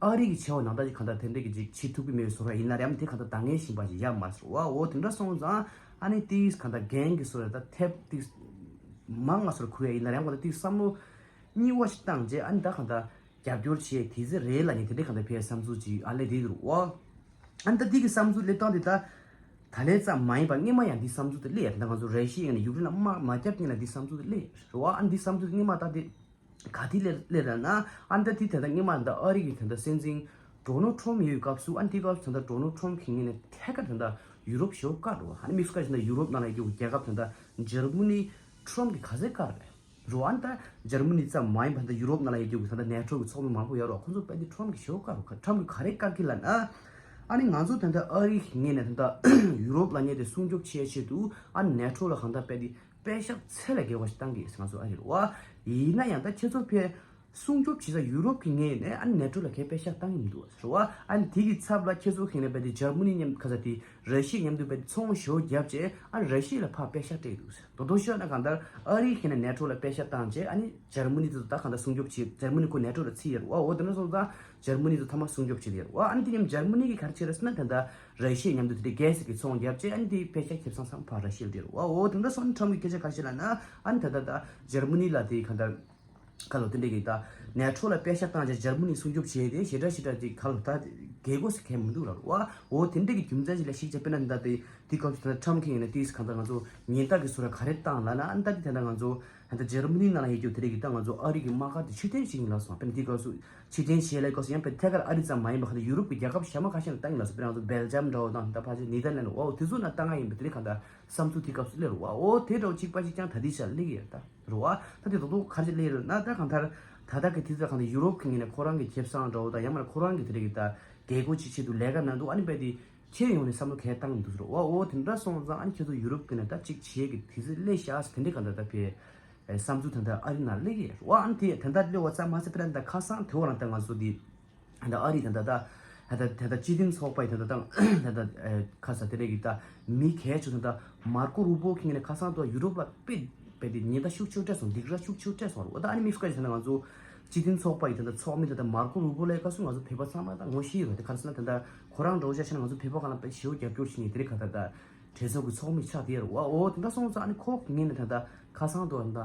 ཨ་རི་གི་བྱ་བ་ནང་ལྟར་གྱི་གང་ལྟར་དེ་འདྲས་ཀྱི་ཅིག་བྱེད་ཐུབ་ཀྱི་མེད་པའི་བཟོ་འདྲ་ཡིན་ན་རེད། ཡང་དེ་གང་ལྟར་འདང་ངེས་བཞིན་པ་ཞིག་ཡོད་མ་རེད་བ། འོ་དེ་འདྲ་སོང་ཙང་ཨ་ནི་དེ་གང་ལྟར་འགན་གྱི་བཟོ་འདྲ་ད་ཐེབས་ཏིག་མང་ང་སོར་འཁུར་ཡ་ཡིན་ན་རེད། ཡང་གང་ལྟར་ཏིག་བསམ་བློ་རྙིང་བ་ཞིག་བཏང་རྗེས་ཨ་ནི་ད་གང་ལྟར་རྒྱབ་སྐྱོར་བྱེད་དེ་ཚེ་རེད་ལ་ནི་དེ་འདྲས་གང་ལྟར་ཕར་བསམ་ཚུལ་ཅིག་ཨ་ལས་དེ་རུ་འོ། ཨ་ནི་ད་དེ་གི་བསམ་ཚུལ་སླེབས་སྟངས་དེ་ད་ད་ལས་ཙམ་མ་ཡིན་པ་སྔོན་མ་ཡང་འདི་བསམ་ཚུལ་དེ་སླེབས་ཡ། ད་ང་ཚོ་ར་ཤི་ཡ་ནས་ཡུཀ་རེན་ལ་དམག་མ་བརྒྱབ་སྔོན་ལ་འདི་བསམ་ཚུལ་དེ་སླེབས་རེད་བ། ཨ་ནི་འདི་བསམ་ཚུལ་དེ་སྔོན་མ་ད་དེ། ག་དུས་སླེབས་སླེབས་ར་ན་ཨ་ནི་ད་དེ་ད་ལྟ་སྔོན་མ་ད་ཨ་རི་གི་ད་ལྟ་སྲིད་འཛིན་ཌོ་ནལ་ཊམ་ཡོད་སྐབས་སུ་ཨ་ནི་དེ་སྐབས་སུ་ད་ལྟ་ཌོ་ནལ་ཊམ་གི་ངོས་ནས་ཐད་ཀར་ད་ལྟ་ཡུ་རོབ་ཞེ་པོ་བཀག་འགྲོ་བ། ཨ་ནི་དམིགས་སུ་བཀར་བྱས་ན་ཡུ་རོབ་ནང་ལ་ཡོད་རྒྱལ་ཁབ་ད་ལྟ་འཇར་མ་ནི་ཊམ་གི་ག་ཚད་བཀག་རེད་རོ། ཨ་ནི་ད་འཇར་མ་ནི་ཙམ་མ་ཡིན་པ་ད་ཡུ་རོབ་ནང་ལ་ཡོད་རྒྱུ་གི་ད་ལྟ་ནེ་ཊོ་གི་ཚོགས་མི་མང་པོ་ཡོད་རོ། ཁོང་ཚོ་དཔེ་དེ་ཊམ་གི་ཞེ་པོ་བཀག་རོ། ཊམ་གི་ག་རེ་བཀག་གི་ལབ་ན་ཨ་ནི་ང་ཚོ་ད་ལྟ་ཨ་རི་གི་ངོས་ནས་ད་ལྟ་ཡུ་རོབ་ལབ་མཁན་དེ་སྲུང་སྐྱོབ་བྱེད་ཆེད་དུ་ཨ་ནི་ནེ་ཊོ་ལ་གང་ལྟར་དཔེ་དེ། པེ་ཤག་ཚད་ལས་བརྒལ་བ་ཞིག་བཏང་གི་ཡོད་ཟེར་ང་ཚོ་ཨ་རི་རེད་བ། ཡིན་ན་ཡང་ད་ཁྱེད་ཚོ་ཕར་སྲུང་སྐྱོབ་བྱེད་ས་ཡུ་རོབ་ཀྱི་ངོས་ནས་ཨ་ནི་ནེ་ཊོ་ལ་གའི་པེ་ཤག་བཏང་གི་མི་འདུག་ཟེར་བ། ཨ་ནི་དེ་གི་ཚབ་ལ་ཁྱེད་ཚོ་གི་ངོས་ནས་བས་དེ་འཇར་མ་ནི་མཉམ་ཁ་ས་དེ་ར་ཤི་ཡ་མཉམ་དུ་བས་དེ་ཚོང་ཞེ་པོ་བརྒྱབ་བྱས་ཨ་ནི་ར་ཤི་ཡ་ལ་ཕར་པེ་ཤག་སྤྲད་འདུག་ཟེར། དོ་དོ་ཤོད་ན་གང་ལྟར་ཨ་རི་གི་ངོས་ནས་ནེ་ཊོ་ལ་པེ་ཤག་བཏང་བྱས་ཨ་ནི་འཇར་མ་ནི་དེ་ཚོ་ད་གང་ལྟར་སྲུང་སྐྱོབ་བྱེད། འཇར་མ་ནི་ཁོ་ནེ་ཊོ་ལ་རྩིས་ཡོད་རེད་བ། འོ་དེ་འདྲ་སོང་ཙང་འཇར་མ་ནི་དེ་ཚོ་ཐ་མ་སྲུང་སྐྱོབ་བྱེད་དེ་ཡོད་རེད་བ། ཨ་ནི་དེ་མཉམ་འཇར་མ་ནི་གི་ག་རེ་བྱས་རེད་ཟེར་ན་ད་ལྟ། ར་ཤི་ཡ་མཉམ་དུ་དེ་འདྲའི་གྷེ་སི་གི་ཚོང་བརྒྱབ་བྱས་ཨ་ནི་དེའི་པེ་ཤག་ཁེ་བཟང་ཚང་ཕར་ར་ཤི་ཡ་ལ་སྤྲད་རེད་བ། འོ་དེ་འདྲ་སོང་ནས་ཊམ་གི་སྐད་ཆ་ག་རེ་བཤད་ལབ་ན་ཨ་ནི་ད་ལྟ་ད་འཇར་མ་ནི་ལ་དེ་ག་འདྲ་ཁ་ལོ་དེ་འདྲའི་གི་ད་ནེ་ཊོ་ལ་པེ་ཤག་བཏང་བྱས་འཇར་མ་ནི་སྲུང་སྐྱོབ་བྱས་ཏེ་ཞེ་དྲག་ཞེ་དྲག་དེ་ག་ལོ་ད་རྒྱལ་སྒོ་ཟེར་མཁན་མི་འདུག་ལབ་རེད་བ། འོ་དེ་འདྲའི་གི་རྒྱུ་མཚན་ཞིག་ལ་གཞིགས་བྱས་དཔེར་ན་ད་དེ་དེ་སྐབས་སུ་ད་ལྟ་ཊམ་གི་ཡིན་ན་དེ་ག་འདྲ་ང་ཚོ་ཉེན་བརྡ་གི་བཟོ་འདྲ་ག་རེ་བཏང་ལབ་ན་ཨ་ནི་ད་དེ་ད་ལྟ་ང་ཚོ་ད་ལྟ་འཇར་མ་ནི་ནང་ལ་ཡོད་རྒྱུ་དེ་འདྲའི་གི་ད་ང་ཚོ་ཨ་རི་གི་དམག་སྒར་དེ་ཕྱིར་འཐེན་བྱེད་ཀྱི་ཡིན་ལབ་སོང་། དཔེར་ན་དེ་སྐབས་སུ་ཕྱིར་འཐེན་བྱེད་ལས་སྐབས་སུ་ཡང་དཔེར་ན་ཐད་ཀར་ཨ་རི་ཙམ་མ་ཡིན་པ་ག་ནས་ཡུ་རོབ་ཀྱི་རྒྱལ་ཁབ་གཞན་མ་ཁ་ཤས་ལ་བཏང་གི་ལབ་སོང་། དཔེར་ན་ང་ཚོ་སྦེལ་ཇམ་འདྲ་བོ་དང་ད་ཕལ་ཆེར་ནེ་དར་ལན་འོ་དེ་ཚོ་ན་བཏང་གི་ཡིན་པ་དེ་རིང་གང་ལྟར་བསམ་ཚུལ་དེ་སྐབས་སུ་སླེབས་རེད་བ། འོ་དེ་འདྲ་བོ་གཅིག་པ་གཅིག་རྐྱང་ད་ལྟའི་ཆར་སླེབས་ཀྱི་ཡོད་རེད་ད་རེད་བ། ད་དེ་རྡོག་རྡོག་ག་རེ་སླེབས་རེད་ན་ད་གང་ལྟར་ད་ལྟ་གི་དུས་ཚོད་གང་ལྟར་ཡུ་རོབ་ཀྱི་ངོས་ནས་ཁོ་རང་གི་ཁེ་བཟང་འདྲ་བོ་དང་ཡང་མིན་ན་ཁོ་རང་གི་དེ་རིང་གི་ད་རྒྱལ་སྒོ་གཅིག་ཆེད་དུ་ལས་ཀ་གནང་འདུག་ཨ་ནི་དཔེ་དེ་ཁྱེད་ཡོང་ནས་བསམ་བློ་གས་བཏང་གི་འདུག་ཟེར་བ། འོ་དེ་འདྲ་སོང་ཙང་ཨ་ནི་ཁྱེད་ཚོ་ཡུ་རོབ་ཀྱི་ནས་ད་གཅིག་བྱེད་ཀྱི་དུས་ཚོད་སླེབས་ཤག་ཟེར་དེ་འདྲའི་གང་ལྟར་ད་ཕེ། བསམ་ཚུལ་དེ་འདྲ་ཨ་རི་ནང་སླེབས་ཀྱི་རེད་བ། ཨ་ནི་དེ་དེ་འདྲ་སླེབས་པ་ཙམ་མ་ཟད་དཔེར་ན་ད་ཁ་སང་དེ་བ་རང་ད་ང་ཚོ་འདི་ད་ཨ་རི་དེ་འདྲ་ད་ད་ད་སྤྱི་མཐུན་ཚོགས་པ་ཡི་དེ་འདྲ་ད་ད་ཁ་ས་དེ་འདྲ་གི་ད་མི་གལ་ཆེ་དེ་འདྲ་མར་ཀོ་རུ་པོ་ཁྱེད་ནས་ཁ་སང་དུ་ཡུ་རོབ་ལ་དཔེ་དཔེ་དེ་ཉེན་བརྡ་ཤུགས་ཆེ་སྤྲད་སོང་། སྡིགས་ར་ཤུགས་ཆེ་སྤྲད་སོང་རེད་བ། ད་ཨ་ནི་དམིགས་སུ་བཀར་ཡིན་ན་ང་ཚོ་སྤྱི་མཐུན་ཚོགས་པ་ཡི་དེ་འདྲ་ཚོགས་མི་དེ་འདྲ་མར་ཀོ་རུ་པོ་ལ་སྐབས་སུ་ང་ཚོ་བོད་པ་ཚང་མ་ད་ངོ་ཤེས་ཡོད་རེད། དེ་ག་རེ་ཟེར་ན་དེ་འདྲ་ཁོ་རང་འགྲོ་བྱ་ཆ་ན་ང་ཚོ་བོད་པ་གང་ལ་དཔེ་ཞེ་པོ་རྒྱབ་སྐྱོར་བྱེད་ནས་དེ་རིང་ག་ད་ད། གྲོས་ཚོགས་ཀྱི་ཚོགས་མི་ཆགས་བསྡད་ཡོད་རེད་བ། འོ་དེ་འདྲ་སོང་ཙང་ཨ་ནི་ཁོ་ངས་ནི་ད་ལྟ་ཁ་སང་དུ་ད་ལྟ་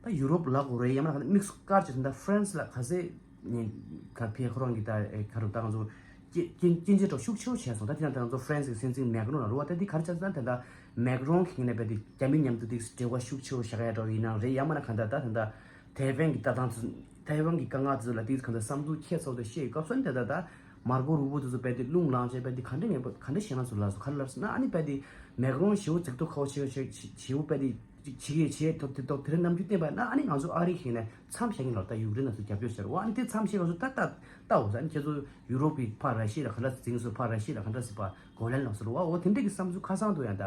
ད་ཡུ་རོབ་ལ་གོ་རེད། ཡང་མིན་ན་དམིགས་སུ་བཀར་གྱི་ད་ལྟ་ཧྥ་རན་སི་ལ་ག་ཚད་ཉེན་ཁ་ཕེ་ཁོ་རང་གི་ད་ཨེ་ག་རུ་ད་ང་ཚོ་སྐྱེ་སྐྱེ་སྐྱེ་འཇིགས་གྲོགས་ཤུགས་ཆེ་བོ་བྱས་སོང་། ད་དེ་ཡང་ད་ང་ཚོ་ཧྥ་རན་སི་གི་སྲིད་འཛིན་མེག་རོན་ལ་རུ་བ། ད་དེ་ག་རེ་བྱས་ཙང་ད་ལྟ་མེག་རོན་གི་ངས་ནས་བས་དེ་རྒྱ་མི་མཉམ་དུ་དེ་འབྲེལ་བ་ཤུགས་ཆེ་བོ་བཞག་ཡ་འདྲ་བོ་ཡིན་ན་རེད། ཡང་མིན་ན་ག་ད་ད་ད་ལྟ་ཐའེ་ཝན་གི་ལྟ་སྟངས་ཚོ་ཐའེ་ཝན་གྱི་དཀའ་ངལ་དེ་ཚོ་ལ་དེ་གང་ལྟར་བསམ་ཚུལ་ཁྱད་མཚར་དེ་བཤད་ཡོད་སྐབས་སུ་ནི་ད་ལྟ་ད་མར་ཀོ་རུ་པོ་དེ་ཚོ་རྦད་དེ་རླུང་ལངས་བྱས་རྦད་དེ་ག་འདྲ་ངེས་པ་ག་འདྲ་བཤད་ན་ཚུར་ལ་སོ་ག་རེ་ལབ་ཟེར་ན། ཨ་ནི་རྦད་དེ་མེག་རོན་ཞེ་པོ་རྫིག་མདོག་ཁ་པོ་ཞེ་པོ་ཞེ་ཞེ་པོ་རྦད་དེ་ཅིག་བྱེད་ཀྱི་བྱེད་ཐོབ་དེ་ཐོབ་དེ་རིང་ནམ་རྒྱུན་བསྟན་པ་ན་ཨ་ནི་ང་ཚོ་ཨ་རི་ཁེ་ནས་མཚམས་བཞག་གིན་ལོར་ད་ཡུཀ་རེན་ལ་ཚོ་རྒྱབ་སྐྱོར་བྱས་རེད་བ། ཨ་ནི་དེ་མཚམས་བཞག་ག་ཚོ་ད་ལྟ་ལྟ་འོ་ཟེར། ཨ་ནི་ཁྱེད་ཚོ་ཡུ་རོབ་ཀྱི་ཕར་ར་ཤི་ཡ་ལ་ག་འདྲ་འཛིང་སོ་ཕར་ར་ཤི་ཡ་ལ་ག་འདྲ་ཟེར་བ་གོ་ལན་ལོག་སོ་རེད་བ། འོ་དེ་འདྲ་གི་བསམ་ཚུལ་ཁ་སང་དུ་ཡང་ད།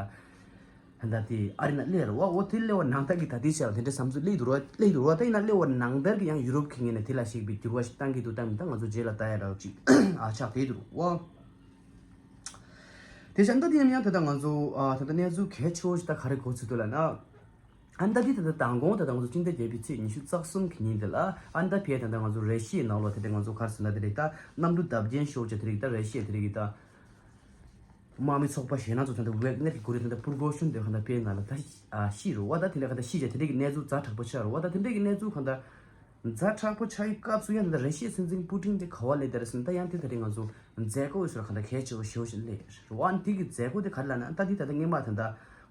ད་ལྟ་དེ་ཨ་རི་ན་སླེབས་རེད་བ། འོ་དེ་སླེབས་པ་ནང་ལྟར་གྱི་ད་ལྟའི་ཆར་དེ་འདྲ་བསམ་ཚུལ་སླེབས་འདུག་ར་སླེབས་འདུག་ར། ད་ཡིན་ན་སླེབས་པ་ནང་ལྟར་གྱི་ཡང་ཡུ་རོབ་ཁེ་ངེས་ནས་དེ་ལ་ཞིག་པའི་འགྱུར་བ་ཞིག་བཏང་གི་འདུག་བཏང་མི་འདུག་ང་ཚོ་རྗེས་ལ་ལྟ་ཡ་འདྲ་ཅིག་ཨ་ཆགས་བསྡད་འདུག་བ། དེ་བཞིན་ད་དེ་ཡང་ཡང་ད་ལྟ་ང་ཚོ་ཨ་ད་ལྟ་གནས་ཚུལ་གལ་ཆེ་བོ་ཞིག་ད་ག་རེ་གོ་ཚུལ་འདུག་ལབ་ན། ཨ་ད་དེ་ད་ལྟ་མདང་དགོང་ད་ལྟ་ང་ཚོ་སྤྱི་ཟླ་བརྒྱད་པའི་ཚེས་ཉི་ཤུ་རྩ་གསུམ་གྱི་ཉིན་དེ་ལ་ཨ་ད་ཕེ་ད་ལྟ་ང་ཚོ་ར་ཤི་ཡའི་ནང་ལོགས་དེ་འདྲ་ང་ཚོ་ག་རེ་ཟེར་ན་དེ་རེད། ད་གནམ་གྲུ་བརྡབ་ཆེན་ཤོར་བྱས་དེ་རེད། ད་ར་ཤི་ཡ་དེ་རེད་ད། དམག་མི་ཚོགས་པ་གཞན་སྣ་ཚོགས་ད་ལྟ་ཝེག་ནེར་གྱི་འགོ་རིམ་ད་ལྟ་པུར་གོ་ཤུན་དེ་ག་ད་པེ་ན་ལ་ད་ཤི་རུ་བ། ད་དེ་འདྲ་ག་ད་ཤི་བྱས་དེ་འདྲ་གི་གནས་ཚུལ་ཛ་དྲག་པོ་ཆགས་རུ་བ། ད་དེ་འདྲ་གི་གནས་ཚུལ་ག་ད་ཛ་དྲག་པོ་ཆགས་ཡི་སྐབས་སུ་ཡང་ད་ལྟ་ར་ཤི་ཡའི་སྲིད་འཛིན་པུ་ཏིན་དེ་ག་བ་ལས་དེ་རེད་ཟེར་ན། ད་ཡང་དེ་ད་རེས་ང་ཚོ་མཛད་སྒོ་ཡོད་སར་ག་ད་གལ་ཆེ་བོ་ཞེ་བོ་ཞིག་སླེབས་རུ་བ། ཨ་ནི་དེ་གི་མཛད་སྒོ་དེ་ག་རེ་ལབ་ན། ད་དེ་ད་ལྟ་སྔོན་མ་ད་ལྟ་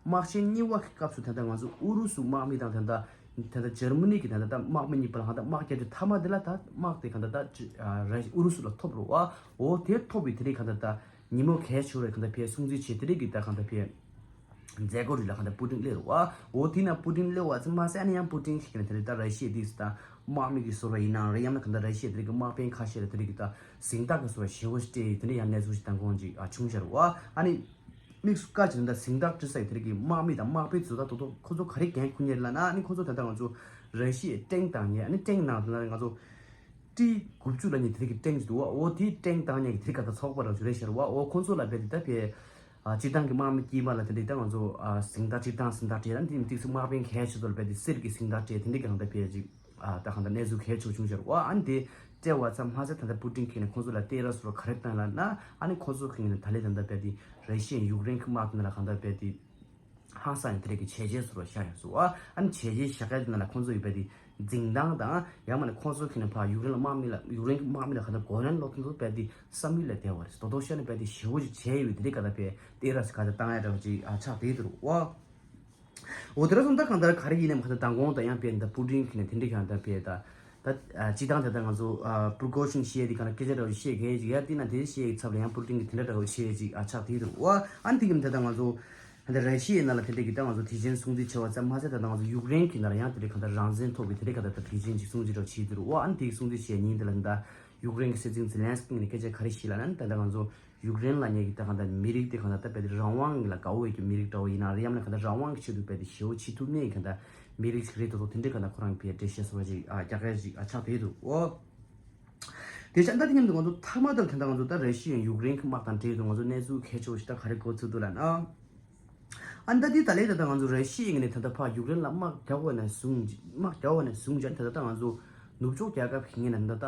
དམག་ཆེན་གཉིས་པ་གི་སྐབས་སུ་ད་ལྟ་ང་ཚོ་ཨུ་རུ་སུ་དམག་མི་དང་ད་ལྟ་ད་ལྟ་འཇར་མ་ནི་གི་ད་ལྟ་ད་དམག་མི་གཉིས་བར་ལ་ག་ད་དམག་རྒྱག་རྒྱུ་མཐའ་མ་དེ་ལ་ད་དམག་དེ་ག་ད་ད་ཨ་ར་ཨུ་རུ་སུ་ལ་ཐོབ་རུ་བ། འོ་དེ་ཐོབ་པའི་དེ་རིང་ག་ད་ད། ཉིན་མོ་གལ་ཆེ་བའི་གང་ལྟར་ཕེ་སྲུང་བརྩི་བྱེད་དེ་རིགས་ཀྱི་ད་གང་ལྟར་ཕེ་མཛད་སྒོ་རིགས་ལ་གང་ལྟར་པུ་ཏིན་སླེབས་རུ་བ། འོ་དེ་ན་པུ་ཏིན་སླེབས་བ་ཚེ་མ་ཟད་ནས་ཡང་པུ་ཏིན་ཞིག་ནས་དེ་རིགས་ད་ར་ཤི་ཡ་དེ་ད་དམག་མི་གི་ཟུར་བ་ཡིན་ནའང་རེད། ཡང་ན་གང་ལྟར་ར་ཤི་ཡ་དེ་རིགས་ཀྱི་དམག་དཔོན་ཁ་ཤས་ལ་དེ་རིགས་ཀྱི་ད་གཟེངས་རྟགས་ཀྱི་ཟུར་བ་ཞེ་བོ་སྤྲད་དེ་འདྲ་ཡང་གནས་ཚུལ་ཞིག་དང་གོང་ཅིག་ཨ་བྱུང་ཤར་བ། ཨ་ནི་དམིགས་སུ་བཀར་བྱས་ད་གཟེངས་རྟགས་སྤྲད་ས་ཡི་དེ་རིགས་ཀྱི་དམག་མི་དང་དམག་དཔོན་ཚོ་ད་དོ་དོ་ཁོ་ཚོ་ག་རེ་འགན་འཁུར་མཁན་རེད་ལབ་ན། ཨ་ནི་ཁོ་ཚོ་ད་ལྟ་ང་ཚོ་ར་ཤི་ཡའི་ཊེང་བཏང་མཁན། ཨ་ནི་ཊེང་ནང་དུ་ན་ང་ཚོ། ཏི་དགུ་བཅུ་ལ་ཉེ་དེ་རིགས་ཀྱི་ཊེང་ཅིག་འདུག་བ། འོ་དེའི་ཊེང་བཏང་མཁན་གྱི་དེ་རིགས་ག་ད་ཚོགས་པ་རང་བྱུང་རེད་ཤར་བ། འོ་ཁོང་ཚོ་ལ་རྦད་དེ་ད་ཕེ་ཨ་སྤྱིར་བཏང་གི་དམག་མི་དཀྱུས་མ་ལ་དེ་འདྲའི་ད་ང་ཚོ་ཨ་གཟེངས་རྟགས་སྤྱིར་བཏང་གཟེངས་རྟགས་སྤྲད། ཨ་ནི་དེ་མི་ཏིག་སུ་དམག་དཔོན་གལ་ཆེ་ཚོ་ལ་རྦད་དེ་གསེར་གྱི་གཟེངས་རྟགས་སྤྲད། དེ་འདྲའི་གི་གང་ལྟར་ཕེ་ཅིག་ཨ་ད་གང་ལྟར་གནས་ཚུལ་གལ་ཆེ་བྱུང་ཤར་བ། ཨ་ནི་དེ་སྤྲད་པ་ཙམ་མ་ཟད་ད་ལྟ་པུ་ཏིན་གྱིས་ནས་ཁོང་ཚོ་ལ་སྟེར་ར་སོ་ག་རེ་བཏང་ལབ་ན། ཨ་ནི་ཁོང་ཚོ་གིས་ནས་ད་ལས་ད་ལྟ་རྦད་དེ་ར་ཤི་ཡ་ཡུཀ་རེན་གྱི་དམག་དེ་ནང་ལ་གང་ལྟར་རྦད་དེ། ཧང་སང་ཡང་དེ་རིགས་ཀྱི་བྱས་རྗེས་ཟུར་བ་ཤར་ཡོང་སོང་བ། ཨ་ནི་བྱས་རྗེས་བཞག་ཡ་དེ་ནང་ལ་ཁོང་ཚོ་ཡོད་པ་དེ་འཛིན་སྟངས་དང་། ཡང་མིན་ན་ཁོང་ཚོ་གིས་ནི་ཕར་ཡུཀ་རེན་ལ་དམག་མི་ལ་ཡུཀ་རེན་གྱི་དམག་མི་ལ་ག་ད་གོ་ལན་སློག་ཐུབ་ཐུབ་རྦད་དེ་བསམ་ཡུལ་ལས་འདས་པ་རེད། དོ་དོ་ཤར་ནས་རྦད་དེ་ཞེ་བོ་ཅིག་བྱས་ཡོད་པའི་དེ་རིགས་ག་ད་ཕེ་སྟེར་ར་སི་ག་ད་བཏང་ཡ་འདྲ་བོ་ཅིག་ཨ་ཆགས་བསྡད་འདུག་བ། འོ་དེ་ར་སོང་ད་གང་ལྟར་ག་རེ་ཡིན་ནའང་ག་ད་མདང་དགོང་ད་ཡང་ཕེ་ད་པུ་ཏིན་གྱིས་ནི་དེ་འདྲའི་གང་ལྟར་ཕེ་ད་ད་སྤྱིར་བཏང་ད་ད་ང་ཚོ་ཨ་པྲི་ཀོ་ཤིན་བཤད་དེ་གང་ལ་སྐད་ཆ་འདྲ་བོ་བཤད་མཁན་ཅིག་ཡ་དེ་ན་དེ་བཤད་ཡི་ཚབ་ལ་ཡང་པུ་ཏིན་གྱིས་དེ་འདྲ་འདྲ་བོ་བཤད་ཅིག་ཨ་ཆགས་བསྡད་འདུག་བ། ཨ་ནི་དེ་གི་ད་ད་ང་ཚོ། ད་ལྟ་ར་ཤི་ཡའི་ནང་ལ་དེ་འདྲའི་གི་ད་ང་ཚོ་དེ་བཞིན་སྲུང་བརྩི་བྱས་པ་ཙམ་མ་ཟད་ད་ལྟ་ང་ཚོ་ཡུཀ་རེན་གྱི་ནང་ལ་ཡང་དེ་འདྲའི་གང་ལྟར་རང་བཙན་ཐོབ་པའི་དེ་འདྲའི་གང་ལྟར་ད་དེ་བཞིན་གྱི་སྲུང་བརྩི་འདྲ་བོ་བྱེད་འདུག་བ། ཨ་ནི་དེ་གི་སྲུང་བརྩི་བྱས་ཉིན་དེ་ལ་ད་ཡུཀ་རེན་གྱི་སྲིད་འཛིན་ཛེ་ལན་སི་ཀི་ནས་སྐད་ཆ་ག་རེ་བཤད་ལབ་ན། ད་ལྟ་ང་ཚོ་ཡུཀ་རེན་ལ་ཉེ་གི་ད་གང་ལྟར་མི་རིགས་དེ་གང་ལྟར་ད་དཔེ་དེ་རང་དབང་ལ་དགའ་བོ་ཡོད་ཀྱི་མི་རིགས་འདྲ་བོ་ཡིན་ན་རེད། ཡང་ན་གང་ལྟར་རང་དབང་གི་ཆེད་དུ་དཔེ་དེ་ཞེ་བོ་བྱེད་ཐུབ་མཁན་གྱི་གང་ལྟར་མི་རིགས་ཤིག་རེད། དོ་དོ་དེ་འདྲའི་གང་ལྟར་ཁོ་རང་གི་ཕེ་འགྲེལ་བཤད་སོགས་ཅིག་ཨ་རྒྱག་ཡ་ཅིག་ཨ་ཆགས་བསྡད་འདུག་བ། དེ་ཆ་ད་དེ་མཉམ་དུ་ང་ཚོ་མཐའ་མ་དེར་ད་ལྟ་ང་ཚོ་ད་ར་ཤི་ཡ་ཡུཀ་རེན་གྱི་དམག་དང་འབྲེལ་དུ་ང་ཚོ་གནས་ཚུལ་གལ་ཆེ་བོ་ཞིག་ད་ག་རེ་གོ་ཚུལ་འདུག་ལབ་ན། ཨ་ནི་ད་དེ་ད་ལས་ད་ལྟ་ང་ཚོ་ར་ཤི་ཡའི་ངོས་ནས་ད་ལྟ་ཕར་ཡུཀ་རེན་ལ་དམག་རྒྱག་དགོས་ན་བཟུང་། དམག་རྒྱག་དགོས་ན་བཟུང་བྱས་ནས་ད་ལྟ་ང་ཚོ་ནུབ་ཕྱོགས་རྒྱལ་ཁབ་ཀྱི་ངོས་ནས་ད་ལྟ་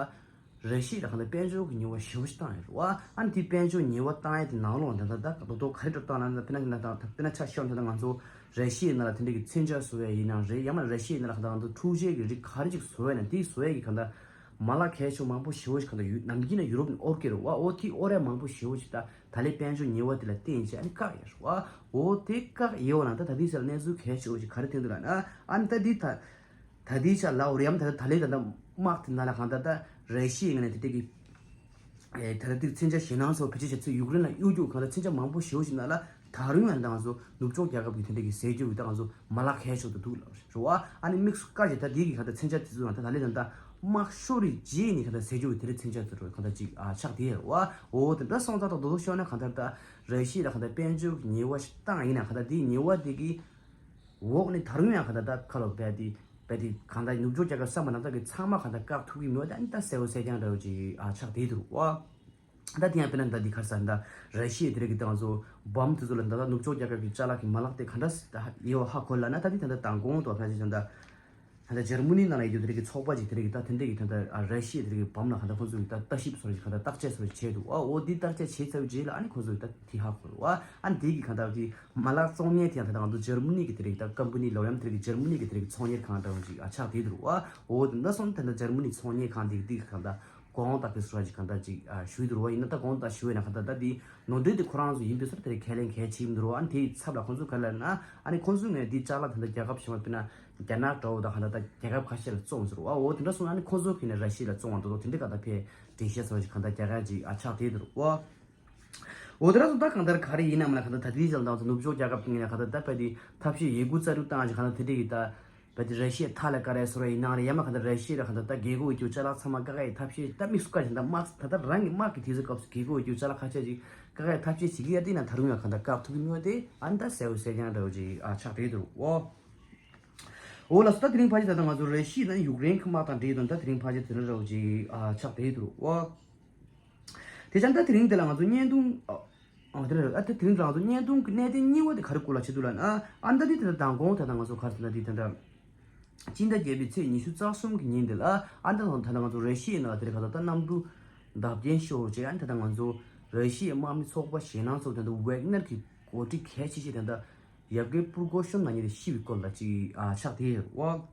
ར་ཤི་ཡ་ལ་གང་ལྟར་དཔལ་འབྱོར་གྱི་ཉེས་པ་ཞེ་པོ་ཞིག་བཏང་ཡོད་རེད་བ། ཨ་ནི་དེ་དཔལ་འབྱོར་ཉེས་པ་བཏང་ཡ་དེ་ནང་ལོགས་ད་ལྟ་ད་རྡོག་རྡོག་ག་རེ་འདྲ་བཏང་ལབ་ན། དཔེར་ན་ད་དཔེར་ན་ཆ་བཞག་ན་ད་ལྟ་ང་ཚོ་ར་ཤི་ཡའི་ནང་ལ་དེ་འདྲ་གི་མཚོན་ཆ་བཟོ་ཡ་ཡིན་ནའང་རེད། ཡང་ན་ར་ཤི་ཡའི་ནང་ལ་གང་ལྟར་ང་ཚོ་འཕྲུལ་ཆས་ཀྱི་རིགས་ག་རེ་ཅིག་བཟོ་ཡ་ན་དེ་བཟོ་ཡ་གི་གང་ལྟར་མ་ལག་གལ་ཆེ་མང་པོ་ཞེ་པོ་ཞིག་གང་ལྟར་ཡོད། ནམ་རྒྱུན་ན་ཡུ་རོབ་ནས་དབོར་གྱི་རེད་བ། འོ་དེ་དབོར་ཡ་མང་པོ་ཞེ་པོ་ཞིག་ད་ད་ལས་དཔལ་འབྱོར་ཉེས་པ་དེ་ལ་བརྟེན་བྱས་ཨ་ནི་བཀག་ཡོད་རེད་བ། འོ་དེ་བཀག་ཡོད་ན་ད་ད་ལྟའི་ཆར་གནས་ཚུལ་གལ་ཆེ་བོ་ཞིག་ག་རེ་ཐོན་འདུག་ལབ་ན། ཨ་ནི་ད་འདི་ད་ད་ལྟའི་ཆར་ལ་འོ་རེད། ཡང་ད་ད་ལས་ད་ད་དམག་དེ་ནང་ལ་གང་ལྟར་ད་ར་ཤི་ཡའི་ངོས་ནས་དེ་འདྲ་གི་ཨེ་ད་ལྟ་དེ་མཚོན་ཆ་ཞེད་སྣང་ཚོ་བེད་སྤྱོད་བྱས་ཚུལ་ཡུཀ་རེན་ལ་གཡོ་སྒྱུ་གང་ལྟར་མཚོན་ཆ་མང་པོ་ཞེ་པོ་ཞིག་ནང་ལ་ད་རུང་ཡང་ད་ང་ཚོ་ནུབ་ཕྱོགས་རྒྱལ་ཁབ་ཀྱི་དེ་འདྲ་གི་ཟས་སྤྱོད་ཀྱི་ད་ང་ཚོ་མ་ལག་གལ་ཆེ་དུ་འདུག་ལབ་རེད་བ། ཨ་ནི་དམིགས་སུ་བཀར་བྱས་ད་དེ་གི་གང་ལྟར་མཚོན་ཆ་དེ་ཚོ་ཡང་ད་ད་ལས་ད་ད་དམག་ཤོར་རེ་རྗེས་ནས་གང་ལྟར་ཟས་སྤྱོད་ཀྱི་དེ་འདྲ་མཚོན་ཆ་དེ་འདྲ་གང་ལྟར་ཅིག་ཨ་ཆགས་བསྡད་ཡོད་རེད་བ། འོ་དེ་འདྲ་སོང་ཙང་ད་རྡོག་རྡོག་ཤོར་ན་གང་ལྟར་ད་ར་ཤི་ཡ་ལ་གང་ལྟར་དཔལ་འབྱོར་གྱི་ཉེས་པ་ཞིག་བཏང་ཡིན་ན་གང་ལྟར་དེའི་ཉེས་པ་དེ་གི་འོག་ནས་ད་རུང་ཡང་གང་ལྟར་ད་ཁ་ལོ་བས་དེ་བས་དེ་གང་ལྟར་ནུབ་ཕྱོགས་རྒྱལ་ཁབ་བསམ་པ་ནང་ལྟར་གྱི་ཚང་མ་གང་ལྟར་བཀག་ཐུབ་ཀྱི་མེད་པ་ད་ཨ་ནི་ད་གསལ་པོ་གསལ་རྐྱང་འདྲ་བོ་ཅིག་ཨ་ཆགས་བསྡད་འདུག་བ། ད་དེ་ཡང་དཔེར་ན་ད་འདི་ག་རེ་ཟེར་ན། ད་ར་ཤི་ཡའི་དེ་རིགས་ཀྱི་ད་ང་ཚོ་བམ་དེ་ཚོ་ལ་ད་ད་ནུབ་ཕྱོགས་རྒྱལ་ཁབ་ཀྱི་ཅ་ལག་གི་མ་ལག་དེ་ག་འདྲ་ཡོད་ཧ་གོ་ལབ་ན། ད་དེ་ད་ད་མདང་དགོང་དུ་ཕལ་ཆེར་ད་ད་ད་འཇར་མ་ནི་ནང་ལ་ཡོད་དེ་རིགས་ཀྱི་ཚོགས་པ་ཅིག་དེ་རིགས་ཀྱི་ད་དེ་འདྲ་གི་ད་ད་ར་ཤི་ཡའི་དེ་རིགས་ཀྱི་བམ་ལ་ག་ད་ཁོང་ཚོ་གི་ད་ལྟ་ཞིབ་བཟོ་རེ་ག་ད་བརྟག་དཔྱད་བཟོ་རེ་བྱས་འདུག་ཨ། འོ་དེ་བརྟག་དཔྱད་བྱས་ཚར་བའི་རྗེས་ལ་ཨ་ནི་ཁོང་ཚོ་གི་ད་དེ་ཧ་གོ་རེད་བ། ཨ་ནི་དེ་གི་ག་ད་དེ་མ་ལག་བཙོང་མཁན་དེ་ཡང་ད་ད་ང་ཚོ་འཇར་མ་ནི་གི་དེ་རིགས་ད་ཀམ་པ་ནི་ལོ་ཡམ་དེ་རིགས་ཀྱི་འཇར་མ་ནི་གི་དེ་རིགས་ཚོང་གཉེར་ཁང་འདྲ་བོ་ཅིག་ཨ་ཆགས་བསྡད་འདུག་བ། འོ་དེ་འདྲ་སོང་ད་ད་འཇར་མ་ནི་ཚོང་གཉེར་ཁང་དེ་གི་དེ་གི་ག་ད། གོང་དག་གི་སོ་ར་ཅིག་གང་ལྟར་ཅིག་ཨ་ཞུས་འདུག་བ། ཡིན་ན་ད་གོང་དག་ཞུ་བས་ན་གང་ལྟར་ད་དེ་ནོར་འཁྲུལ་དེ་ཁོ་རང་ཚོ་ཡིན་པའི་སོར་དེ་ཁས་ལེན་གལ་ཆེ་ཡིན་འདུག་བ། ཨ་ནི་དེའི་ཚབ་ལ་ཁོང་ཚོ་ག་ལ་ན། ཨ་ནི་ཁོང་ཚོ་ངས་དེའི་ཅ་ལག་དེ་འདྲ་རྒྱལ་ཁབ་གཞན་པ་དཔེར་ན་རྒྱ་ནག་འདྲ་བོ་དང་གང་ལྟར་ད་རྒྱལ་ཁབ་ཁ་ཤས་ལ་བཙོང་ཟེར་བ། འོ་དེ་འདྲ་སོང་ན་ཨ་ནི་ཁོང་ཚོ་གིས་ནས་ར་ཤི་ཡ་ལ་བཙོང་བ་འདུག་དེ་འདྲ་གང་ལྟར་ཕེ་འགྲེལ་བཤད་སོ་ར་ཅིག་གང་ལྟར་རྒྱག་ཡ་ཅིག་ཨ་ཆགས་བསྡད་འདུག་བ། འོ་དེ་འདྲ་སོང་ད་གང་ལྟར་ག་རེ་ཡིན་ནམ་ལ་གང་ལྟར་ད་དེའི་ཅ་ལག་དང་ནུབ་ཕྱོགས་རྒྱལ་ཁབ་ཀྱི་ངོས་ནས་གང་ལྟར་ད་ཕེ་དེ་ཐབས་ཤེས་ཡོད་རྒུ་རྩལ་སྤྲུགས་བཏང་ཅིག་གང་ལྟར་དེ་འདྲ་གི་ད། བ་དེ་ར་ཤི་ཡའི་མཐའ་ལ་ཀ་རེ་སོ་ར་ཡིན་ནའང་རེད། ཡང་མ་ག་ད་ར་ཤི་ཡ་ལ་ག་ད་ད་རྒྱལ་སྒོ་ཡི་རྒྱུ་ཅ་ལག་ཚང་མ་ཀ་ཀ་ཡི་ཐབས་ཤེས་ད་དམིགས་སུ་བཀར་ཞིང་ད་དམག་ད་ད་རང་གི་དམག་གི་དུས་ཚོད་སྐབས་སུ་རྒྱལ་སྒོ་ཡི་རྒྱུ་ཅ་ལག་ཁ་ཤས་ཅིག་ཀ་ཀ་ཡི་ཐབས་ཤེས་བྱེད་ཀྱི་ཡ་དེ་ན་ད་རུང་ཡང་ག་ད་བཀག་ཐུབ་ཀྱི་མེད་པ་དེ་ཨ་ནི་ད་གསལ་བོ་གསལ་རྐྱང་འདྲ་བོ་ཅིག་ཨ་ཆགས་བསྡད་འདུག་འོ། འོ་ལགས་སོ། ད་དེ་རིང་ཕལ་ཆེར་ད་ལྟ་ང་ཚོ་ར་ཤི་ཡ་དང་ཡུཀ་རེན་གྱི་དམག་དང་འབྲེལ་དོན་ད་དེ་རིང་ཕལ་ཆེར་དེ་འདྲ་འདྲ་བོ་ཅིག་ཨ་ཆགས་བསྡད་འདུག་འོ། དེ་ཙང་ད་དེ་རིང་འདི་ལ་ང་ཚོ་བརྙན་ཐུང་ཨ། ཨ་དེ་རེད། ཨ་དེ་དེ་རིང་ང་ཚོ་བརྙན་ཐུང་གི་གནད་དོན་གཉིས་པ་དེ་ག་རེ་སྐོར་ལ་བྱེད་འདུག་ལབ་ན། ཨ་ད་འདི་དེ་ད་མདང་དགོང་དེ་ད་ང་ཚོ་ག་རེ་ཟེར་ན་འདི་དེ་འདྲ། སྤྱི་ཟླ་བརྒྱད་པའི་ཚེས་ཉི་ཤུ་རྩ་གསུམ་གྱི་ཉིན་དེ་ལ་ཨ་ད་ད་ད་ང་ཚོ་ར་ཤི་ཡའི་ནང་ལ་དེ་རེད་ག་ད་ད་གནམ་གྲུ་བརྡབ་སྐྱོན་ཤོར་རྗེས་ཨ་ད་ད་ང་ཚོ་ར་ཤི་ཡའི་དམག་མི་ཚོགས་པ་ཞེད་སྣང་ཚོགས་དེ་ད་ཝེག་ནར་གྱི་འགོ་ཁྲིད་གལ་ཆེ་ཤོས་དེ་ད་ཡབ་གའི་པུར་གོ་ཤོན་ལབ་མཁན་དེ་ཤི་བའི་སྐོར་ལ་ཅིག་ཨ་ཆགས་བསྡད་ཡོད་རེད་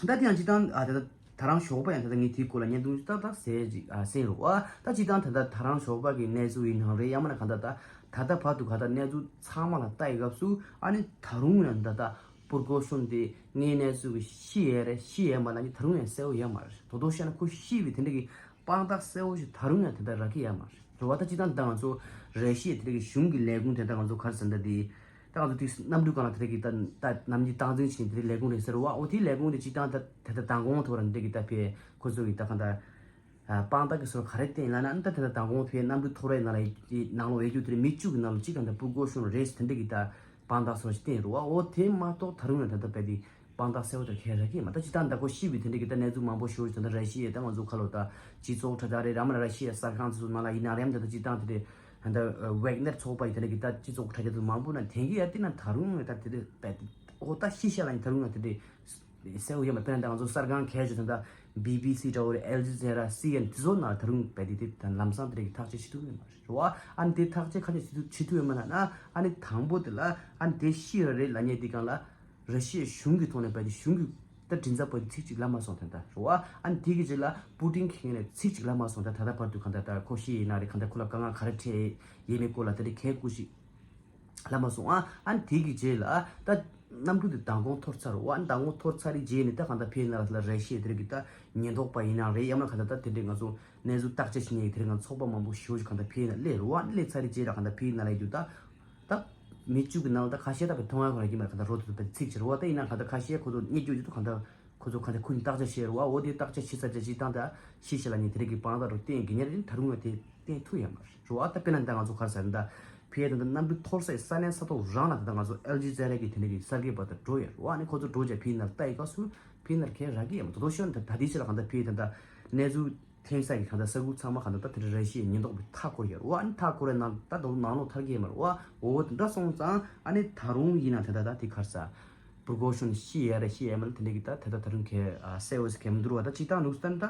བ། ད་དེ་ཡང་སྤྱིར་བཏང་ཨ་ད་ད་ད་རང་ཞོགས་པ་ཡང་ད་ད་ངས་དེའི་སྐོར་ལ་བརྙན་ཐུང་ཏག་ཏག་གསན་ཅིག་ཨ་གསན་རོགས་ཨ། ད་སྤྱིར་བཏང་ད་ད་ད་རང་ཞོགས་པ་གི་གནས་ཚུལ་ཡིན་ནའང་རེད། ཡང་མིན་ན་གང་ལྟར་ད་ད་ལྟ་བར་དུ་ག་ད་གནས་ཚུལ་ཚང་མ་ལ་ལྟ་ཡི་སྐབས་སུ་ཨ་ནི་ད་རུང་ཡང་ད་ད་པུར་གོ་ཤོན་དེ་ངའི་གནས་ཚུལ་གི་ཤི་ཡས་རེད་ཤི་ཡས་མ་ལ་ནི་ད་རུང་ཡང་གསལ་བོ་ཡོད་མ་རེད། དོ་དོ་བཤད་ན་ཁོ་ཤི་བའི་དེ་འདྲ་གི་དཔང་རྟགས་གསལ་བོ་ཞིག་ད་རུང་ཡང་དེ་ལྟར་རག་གི་ཡོད་མ་རེད། རེད་བ། ད་སྤྱིར་བཏང་ད་ང་ཚོ་ར་ཤི་ཡའི་དེ་འདྲ་གི་གཞུང་གི་ལས་ཁུངས་དེ་ད་ང་ཚོ་ག་རེ་ཟེར་ད་དེ། ད་ང་ཚོ་དེ་གནམ་གྲུ་སྒང་ལ་དེ་འདྲ་གི་ད་ད་ནམ་རྒྱུན་སྟངས་འཛིན་བྱེད་དེ་འདྲ་ལས་ཁུངས་རེད་ཟེར་བ། འོ་དེའི་ལས་ཁུངས་དེ་སྤྱིར་བཏང་ད་དེ་ད་མདང་དགོང་ཐོག་ར་འདི་འདྲ་གི་ད་ཕེ་ཁོ་ཚོ་གི་ད་གང་ད་དཔང་རྟགས་ཀྱི་སོར་ག་རེ་བསྟན་ལབ་ན། ད་དེ་ད་མདང་དགོང་ཕེ་གནམ་གྲུ་ཐོག་རའི་ནང་ལ་ནང་ལོགས་ཡོད་རྒྱུ་དེ་འདྲ་མི་བཅུ་གི་ནང་ལ་གཅིག་གང་ད་པུར་གོ་ཤོན་རེད་ཟེར་དེ་འདྲ་གི་ད་དཔང་རྟགས་སོར་ཞིག་བསྟན་རེད་བ། འོ་དེ་མ་གཏོགས་ད་རུང་ཡང་ད་ད་ཕེ་དེ་དཔང་རྟགས་གསལ་བོ་དེ་ག་རེ་རག་གི་མ། ད་སྤྱིར་བཏང་ད་ཁོ་ཤི་བའི་དེ་འདྲ་གི་ད་གནས་ཚུལ་མང་པོ་ཞིག་ད་ད་ར་ཤི་ཡའི་ད་ང་ཚོ་ཁ་ལོ་ད་སྤྱི་ཚོགས་དྲ་ཐག་རེད། ར་མ་ར་ཤི་ཡའི་གསར་ཁང་ཚོ་ནང་ལ་ཡིན་ན་རེད། ད་ད་སྤྱིར་བཏང་དེ་འདྲ་ད་ད་ཝེག་ནར་ཚོགས་པ་ཡི་དེ་འདྲ་གི་ད་སྤྱི་ཚོགས་དྲ་རྒྱ་ཚོ་མང་པོ་ན་དེང་གི་ཡ་དེ་ན་ད་རུང་ད་དེ་འདྲ་པད་འོ་ད་ཤི་ཤ་ལ་ཡིན་ད་རུང་ཡང་དེ་འདྲ་གསལ་བོ་ཡོད་མ། དཔེར་ན་ད་ང་ཚོ་གསར་ཁང་གལ་ཆེ་ད་ད་བི་བི་སི་འདྲ་བོ་རེད། ཨལ་ཇི་ཛེ་ར། སི་ཨེན་ཨེན་དེ་ཚོ་ནང་ད་རུང་པད་དེ་དེ་ད་ལམ་སང་དེ་འདྲ་གི་ཐག་གཅོད་བྱེད་ཐུབ་ཡོད་མ་རེད་བ། ཨ་ནི་དེ་ཐག་གཅོད་ག་ནས་བྱེད་ཐུབ་བྱེད་ཐུབ་ཡོད་མ་ན་ན། ཨ་ནི་དང་པོ་དེ་ལ་ཨ་ནི་དེ་ཤི་ར་རེད་ལབ་མཁན་དེ་སྒང་ལ། ར་ཤི་ཡའི་གཞུང་གི་ཐོག་ནས་བལ་ཏེ་གཞུང་གི་ད་མགྲིན་ཚབ་པ་ཚིག་གཅིག་ལབ་མ་སོང་དེ་འདྲ་རེད་བ། ཨ་ནི་དེ་གི་རྗེས་ལ་པུ་ཏིན་གྱི་ངོས་ནས་ཚིག་གཅིག་ལབ་མ་སོང་། ད་ད་ལྟ་བར་དུ་གང་ལྟར་ད་ཁོ་ཤི་ཡིན་ན་རེད། གང་ལྟར་ཁོ་ལ་དཀའ་ངལ་ག་རེ་འཕྲད་ཡས་མེད་སྐོར་ལ་དེ་འདྲ་གལ་སྐུ་ཞིག་ལབ་མ་སོང་ཨ། ཨ་ནི་དེ་གི་རྗེས་ལ་ད་གནམ་གྲུ་དེ་མདང་དགོང་འཐོར་ཚར་རེད་བ། ཨ་ནི་མདང་དགོང་འཐོར་ཚར་རེད་རྗེས་ནས་ད་གང་ལྟར་ཕེ་ན་ལ་ར་ཤི་ཡའི་དེ་འདྲ་གི་ད་ཉེན་རྟོག་པ་ཡིན་ན་རེད། ཡང་ན་གང་ལྟར་ད་དེ་འདྲ་ང་ཚོ་གནས་ཚུལ་བརྟག་དཔྱད་བྱེད་མཁན་གྱི་དེ་འདྲ་ང་ཚོགས་པ་མང་པོ་ཞེ་པོ་ཞིག་གང་ལྟར་ཕེ་ན་སླེབས་རེད་བ། ཨ་ནི་སླེབས་ཚར་རེད་རྗེས་ལ་གང་ལྟར་ཕེ་ན་ལ་ཡི་རྒྱུ་ད། ད་མི་བཅུ་གི་ནང་ལ་ད་ཁ་ཤས་ད་བའི་མཐོང་ཡ་གང་ལ་ཡིན་པ་གང་ལྟར་རོ་དེ་ཚོ་བའི་ཚིག་བྱེད་རེད་བ། ད་ཡིན་ན་གང་ལྟར་ཁ་ཤས་ཁོ་ཚོ་རྙེད་རྒྱུ་ཡོད་དུ་གང་ལྟར་ཁོ་ཚོ་གང་ལྟར་ཁོ་ནི་བརྟག་དཔྱད་བྱེད་རེད་བ། འོ་དེ་བརྟག་དཔྱད་བྱེད་ས་ཅིག་སྤྱིར་བཏང་ད་ཤི་ཤི་ལ་ནི་དེ་རིགས་ཀྱི་དཔང་རྟགས་རུ་བསྟན་གི་ཉེར་དེ་ཐུ་ཡ་མ་རེད་བ། ད་དཔེར་ན་ད་ང་ཚོ་ག་རེ་ཟེར་ན་ད་ཕེ་ད་ད་གནམ་གྲུ་འཐོར་སའི་ས་གནས་ས་ཐོག་རང་ལ་ད་ད་ང་ཚོ་ཨལ་ཇི་ཛེ་ར་གི་དེ་འདྲ་གི་གསར་འགོད་པ་ད་འགྲོ་ཡ་རེད་བ། ཨ་ནི་ཁོ་ཚོ་འགྲོ་བྱས་ཕེ་ན་ལ་ལྟ་ཡི་སྐབས་སུ་ཕེ་ན་ལ་གས་རག་གི་ཡ་མ་ད་དོ་ཤོར་ད་ད་དེ་ཕྱི་ལ་གང་ལྟར་ཕེ་ད་ད་གནས་ཚུལ་ཐོན་ས་གི་གང་ལྟར་ས་ཁུལ་ཚང་མ་གང་ལྟར་ད་དེ་འདྲ་ར་ཤི་ཡའི་ཉེན་རྟོག་པའི་མཐའ་འཁོར་ཡ་རེད་བ། ཨ་ནི་མཐའ་འཁོར་ཡ་ནང་ད་དོ་ནང་ལོགས་ཐར་གི་ཡ་མ་རེད་བ། འོ་དེ་འདྲ་སོང་ཙང་ཨ་ནི་ད་རུང་ཡིན་ན་ད་ད་ད་དེ་ག་རེ་ཟེར་པུར་གོ་ཤོན་ཤི་ཡ་ར་ཤི་ཡ་མ་ལ་དེ་འདྲ་གི་ད་ད་ད་ད་རུང་གས་གསལ་བོ་ཟེར་གས་མི་འདུག་ར་བ། ད་སྤྱིར་བཏང་ལུགས་སུ་ད་ད་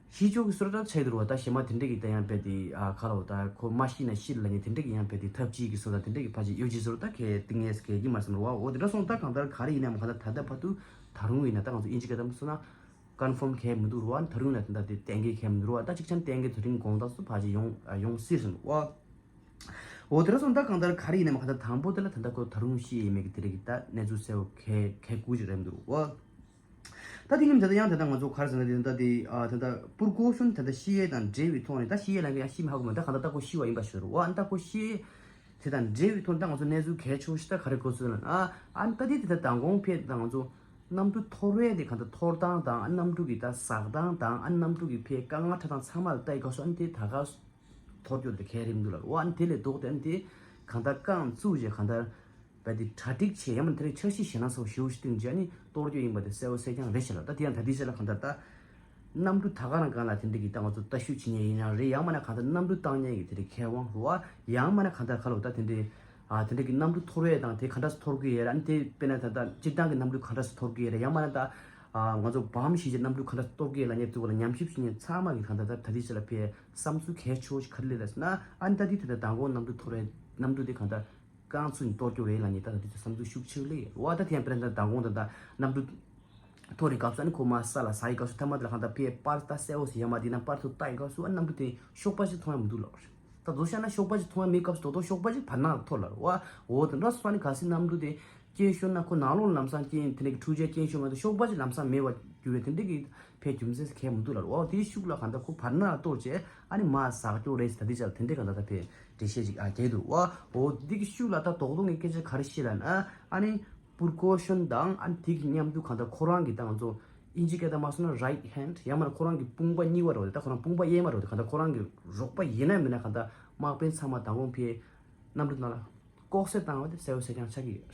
ཤི་ཆོག་གི་སོར་ད་ཆགས་འདུག་ར་བ། ད་གཞན་མ་དེ་འདྲ་གི་ད་ཡང་རྦད་དེ་ཨ་ག་ལ་བ་ད་ཁོ་མ་ཤི་ན་ཤི་ལ་ནི་དེ་འདྲ་གི་ཡང་རྦད་དེ་ཐབས་ཅིག་གི་སོར་ད་དེ་འདྲ་གི་ཕ་ཅིག་ཡོད་ཅིག་སོར་ད་གས་ཏིང་ངེས་གས་ཡིན་མ་སོང་ར་བ། འོ་དེ་འདྲ་སོང་ད་གང་ལྟར་ག་རེ་ཡིན་ནའང་གང་ལྟར་ད་ལྟ་བར་དུ་ད་རུང་ཡིན་ན་ད་ང་ཚོ་ཨིན་ཇི་སྐད་དམ་སོང་ན་ཀོན་ཕོམ་གས་མི་འདུག་ར་བ། ད་རུང་ཡིན་ན་ད་ད་དེ་གཏན་འཁེལ་གས་མི་འདུག་ར་བ། ད་ཅིག་ཆ་ནས་གཏན་འཁེལ་དེ་རིང་དགོང་དག་སུ་ཕ་ཅིག་ཡོང་ཡོང་སྲིད་སོང་ར་བ། འོ་དེ་འདྲ་སོང་ད་གང་ལྟར་ག་རེ་ཡིན་ནའང་གང་ལྟར་དང་པོ་དེ་ལ་ད་ལྟ་ཁོ་ད་རུང་ཤི་ཡས་མེད་གི་དེ་རིགས་ད་གནས་ཚུལ་གསལ་བོ་གས་གས་དགུ་ཅིག་རེད་མི་འདུག་ར་བ། ད་དེ་ཉིན་ད་ལྟ་ཡང་ད་ལྟ་ང་ཚོ་ག་རེ་ཟེར་ན་དེ་ད་ལྟ་དེ་ཨ་ད་ལྟ་པུར་གོ་ཤོན་ད་ལྟ་ཤི་ཡས་དང་འབྲེལ་བའི་ཐོག་ནས་ད་ཤི་ཡས་ལ་ཡང་ཤི་མི་ཧ་གོ་མ། ད་གང་ལྟར་ད་ཁོ་ཤི་བ་ཡིན་པ་ཤོད་རོགས་ཨ། ད་ཁོ་ཤི་ཡས་དེ་དང་འབྲེལ་བའི་ཐོག་ནས་ད་ང་ཚོ་གནས་ཚུལ་གལ་ཆེ་བོ་ཞིག་ད་ག་རེ་གོ་སོང་ལབ་ན་ཨ་ཨ་ད་དེ་དེ་ད་མདང་དགོང་ཕེ་ད་ང་ཚོ་གནམ་གྲུ་འཐོར་བའི་དེ་གང་ལྟར་འཐོར་སྟངས་དང་ཨ་གནམ་གྲུ་གི་ད་ཟག་སྟངས་དང་ཨ་གནམ་གྲུ་གི་ཕེ་དཀའ་ངལ་འཕྲད་སྟངས་ཚང་མ་ལ་ལྟ་ཡི་སྐབས་སུ་ཨ་ནི་དེ་ད་ག་འཐོར་རྒྱུ་དེ་གལ་རིམ་འདུག་ལ། འོ་ཨ་ནི་དེ་ལས་ལྡོག་སྟེ་ཨ་ནི་དེ་གང་ལྟར་རྐང་བཙུགས་རྗེས་གང་ལྟར་བས་དེ་གྲ་སྒྲིག་བྱས་ཡང་མིན་དེ་རིང་འཆར་གཞི་ཞེད་སྣང་ཚ་བོ་ཞེ་པོ་ཞིག་བཏིང་རྗེས་ཨ་ནི་གཏོར་རྒྱུ་ཡིན་པ་དེ་གསལ་བོ་གསལ་རྐྱང་རེད་ཤག་ལ། ད་དེ་ཡང་ད་ལྟའི་ཆ་ལ་གང་ལྟར་ད་གནམ་གྲུ་ད་ག་རང་སྒང་ལ་དེ་འདྲ་གི་ད་ང་ཚོ་ལྟ་ཞིབ་བྱེད་མཁན་ཡིན་ན་རེད། ཡང་མིན་ན་གང་ལྟར་གནམ་གྲུ་བཏང་མཁན་གི་དེ་འདྲ་མཁས་དབང་རེད་བ། ཡང་མིན་ན་གང་ལྟར་ག་ལ་བ་ད་དེ་འདྲའི་ཨ་དེ་འདྲ་གི་གནམ་གྲུ་འཐོར་བས་དང་དེ་ག་འདྲ་སེ་འཐོར་གི་ཡོད་རེད། ཨ་ནི་དེ་དཔེར་ན་ད་ལྟ་སྤྱིར་བཏང་གི་གནམ་གྲུ་ག་འདྲ་སེ་འཐོར་གི་ཡོད་རེད། ཡང་མིན་ན་ད་ཨ་ང་ཚོ་བམ་ཞིག་ཅིག་གནམ་གྲུ་ག་འདྲ་སེ་གཏོར་གི་ཡོད་ལབ་མཁན་དེ་ཚོ་ལ་ཉམས་ཞིབ་བྱེད་མཁན་ཚང་མ་གི་གང་ལྟར་ད་ད་ལྟའི་ཆ་ལ་ཕའི་བསམ་ཚུལ་གལ་ཆེ་བོ་ཞིག་ག་རེ་སླེབས་ལབ་ཟེར་ན། ཨ་ནི་ད་དེ་ད་ལྟ་མདང་དགོང་གནམ་གྲུ་འཐོར་བའི་གནམ་གྲུ་དེ་གང་ལྟར་རྐང་ཚུགས་ནས་གཏོར་རྒྱུ་རེད་ལབ་མཁན་ད་ད་དེ་ཚོ་བསམ་ཚུལ་ཤུགས་ཆེ་བོ་སླེབས་ཡོད་རེད་བ། ད་དེ་ཡང་དཔེར་ན་ད་མདང་དགོང་ད་ད་གནམ་གྲུ་འཐོར་བའི་སྐབས་སུ་ཨ་ནི་ཁོ་མར་ས་ལ་ཟག་ཡི་སྐབས་སུ་མཐའ་མ་དེ་ལ་གང་ལྟར་ཕའི་པར་ད་གསལ་བོ་ཞིག་ཡོད་མ་རེད། དེ་ན་པར་ཚུར་བལྟ་ཡི་སྐབས་སུ་ཨ་གནམ་གྲུ་དེ་གཤོག་པ་ཞིག་མཐོང་ཡ་མི་འདུག་ལབ་རེད། ད་དུང་བཤད་ན་གཤོག་པ་ཞིག་མཐོང་ཡ་མེད་སྐབས་སུ་དོ་དོ་གཤོག་པ་ཞིག་བར་སྣང་ལ་འཐོར་ལབ་རེད་བ། འོ་དེ་འདྲ་སོང་ནི་གལ་སྲིད་གནམ་གྲུ་དེ་སྐྱེལ་ཤོར་ན་ཁོ་ནང་ལོགས་ལམ་སང་རྐྱེན་དེ་འདྲ་གི་འཕྲུལ་ཆས་རྐྱེན་ཤོར་མ་གཏོགས་གཤོག་པ་ཞིག་ལམ་སང་མེད་པ་གྱུར་བའི་དེ་འདྲ་གི་ཕའི་རྒྱུ་མཚན་ཞིག་གང་ཡང་མི་འདུག་ལབ་རེད་བ། དེའི་ཤུགས་ལ་གང་ལྟར་ཁོ་བར་སྣང་ལ་གཏོར་བྱས་ཨ་ནི་མར་ཟག་རྒྱུ་རེད་ཟེར། ད་དེ་ཅག་ལ་དེ་འདྲ་གང་ལྟར་ད་ཕའི་འགྲེལ་བཤད་ཅིག་ཨ་རྒྱག་འདུག་བ། འོ་འདི་གི་ཤུགས་ལ་ད་རྡོག་རྡོག་གི་སྐད་ཆ་ག་རེ་བཤད་ལབ་ན་ཨ་ནི། པུར་ཀོ་ཤོན་དང་ཨ་ནི་དེ་གི་མཉམ་དུ་གང་ལྟར་ཁོ་རང་གི་ད་ང་ཚོ་ཨིན་ཇི་སྐད་དང་མ་སོང་ན་right hand ཡང་མིན་ན་ཁོ་རང་གི་དཔུང་པ་གཉིས་པ་རེད་བ། ད་ཁོ་རང་དཔུང་པ་གཡས་མ་རེད་བ། ད་གང་ལྟར་ཁོ་རང་གི་རོགས་པ་ཡིན་ན་མིན་ན་གང་ལྟར་དམག་དཔོན་ཚང་མ་མདང་དགོང་ཕའི་གནམ་གྲུ་ནང་ལ་ལྐོག་གསོད་བཏང་བ་དེ་གསལ་པོ་གསལ་རྐྱང་ཆགས་ཀྱི་ཡོད་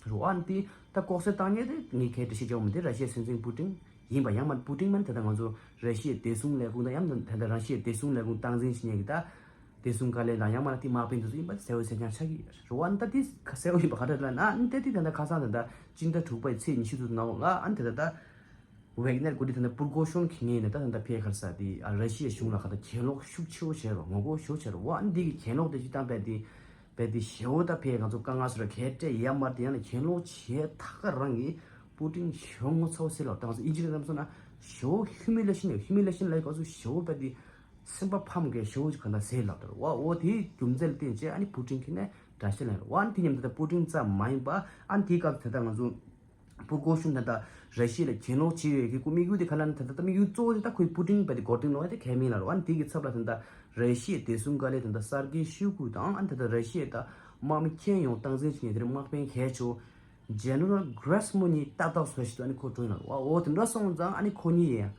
རེད་བ། ཨ་ནི་དེ་ད་ལྐོག་གསོད་བཏང་མཁན་དེ་ངས་གལ་འདྲི་ཤེས་ཀྱི་ཡོད་མི་འདུག་ར་ཤི་ཡའི་སྲིད་འཛིན་པུ་ཏིན་ཡིན་པ་ཡང་མིན་པུ་ཏིན་མིན་དེ་ད་ང་ཚོ་ར་ཤི་ཡའི་བདེ་སྲུང་ལས་ཁུངས་དང་ཡང་མིན་ད་ད་ར་ཤི་ཡའི་བདེ་སྲུང་ལས་ཁུངས་སྟངས་འཛིན་བྱེད་མཁན་གྱི་ད། བདེ་སྲུང་བཀའ་བློན་དང་ཡང་མིན་ན་དེ་དམག་དཔོན་དེ་ཚོ་ཡིན་པ་གསལ་པོ་གསལ་རྐྱང་ཆགས་ཀྱི་ཡོད་རེད་བ། ཨ་ནི་ད་དེ་གསལ་པོ་ཡིན་པ་ག་འདྲ་ལབ་ན། ཨ་ནི་ད་དེ་ད་ལྟ་ཁ་སང་ད་ལྟ་སྤྱི་ཟླ་དྲུག་པའི་ཚེས་ཉི་ཤུ་དྲུག་ནང་ལ་ཨ་ནི་ད་ལྟ་ད་ཝེག་ནེར་འགོ་ཁྲིད་ད་ལྟ་པུར་ཀོ་ཤོན་གྱི་ངོས་ནས་ད་ད་ལྟ་ཕེ་ཁར་ས་དེ་ཨ་ར་ཤི་ཡའི་གཞུང་ལ་ག་ད་གྱེན་ལོག་ཤུགས་ཆེ་བོ་བྱས་རོགས་ངོ་རྒོལ་ཤུགས་ཆེ་རོགས་བ། ཨ་ནི་དེ་གི་གྱེན་ལོག་དེ་ཅི་ད་རྦད་དེ་རྦད་དེ་ཞེ་བོ་ད་ཕེ་ང་ཚོ་དཀའ་ངལ་སོ་ར་གལ་ཏེ་ཡ་མར་དེ་ཡང་ན་གྱེན་ལོག་བྱས་ད་ག་རང་གི་པུ་ཏིན་ཞེ་བོ་ངོ་ཚ་བོ་ཟེར་ལབ་ད་ང་ཚོ་ཨིན་ཇི་ལ་ལབ་སོང་ན་ཞེ་བོ་humiliation ཡོད། humiliation ལབ་ག་ཚོ་ཞེ་བོ་རྦད་དེ། སེམས་པ་ཕམ་མཁན་ཞེ་བོ་ཅིག་གང་ལྟར་ཟེར་ལབ་དར་བ། འོ་དེའི་རྒྱུ་མཚན་ལ་བརྟེན་བྱས་ཨ་ནི་པུ་ཏིན་གྱིས་ནས་དགྲ་ཤ་ལེན་ར་བ། ཨ་ནི་དེ་མཉམ་དུ་ད་པུ་ཏིན་ཙམ་མ་ཡིན་པ་ཨ་ནི་དེའི་སྐབས་ད་ལྟ་ང་ཚོ་པུར་ཀོ་ཤོན་ད་ལྟ་ར་ཤི་ཡ་ལ་གྱེན་ལོག་བྱེད་ཡོད་ཀྱི་སྐུ་དམིགས་ཡུལ་དེ་ག་ལ་ནི་ད་ལྟ་དམིགས་ཡུལ་གཙོ་བོ་དེ་ད་ཁོའི་པུ་ཏིན་བས་དེ་མགོ་རྟིང་སློག་ཡ་དེ་གལ་མིན་ལ་ར་བ། ཨ་ནི་དེ་གི་ཚབ་ལ་ད་ལྟ་ར་ཤི་ཡའི་བདེ་སྲུང་བཀའ་བློན་ད་ལྟ་སར་གི་ཤོ་གུ་དང་ཨ་ནི་ད་ལྟ་ར་ཤི་ཡའི་ད་དམག་མི་ཁྱོན་ཡོངས་སྟངས་འཛིན་བྱེད་མཁན་དེ་རིང་དམག་དཔོན་གལ་ཆེ་བོ། General Gerasimov གཉིས་ཏག་ཏག་བཟོས་ཤིག་ཨ་ནི་ཁོ་བཀྲོངས་ན་བ། འོ་དེ་འདྲ་སོང་ཙང་ཨ་ནི་ཁོ་གཉིས་ཡང་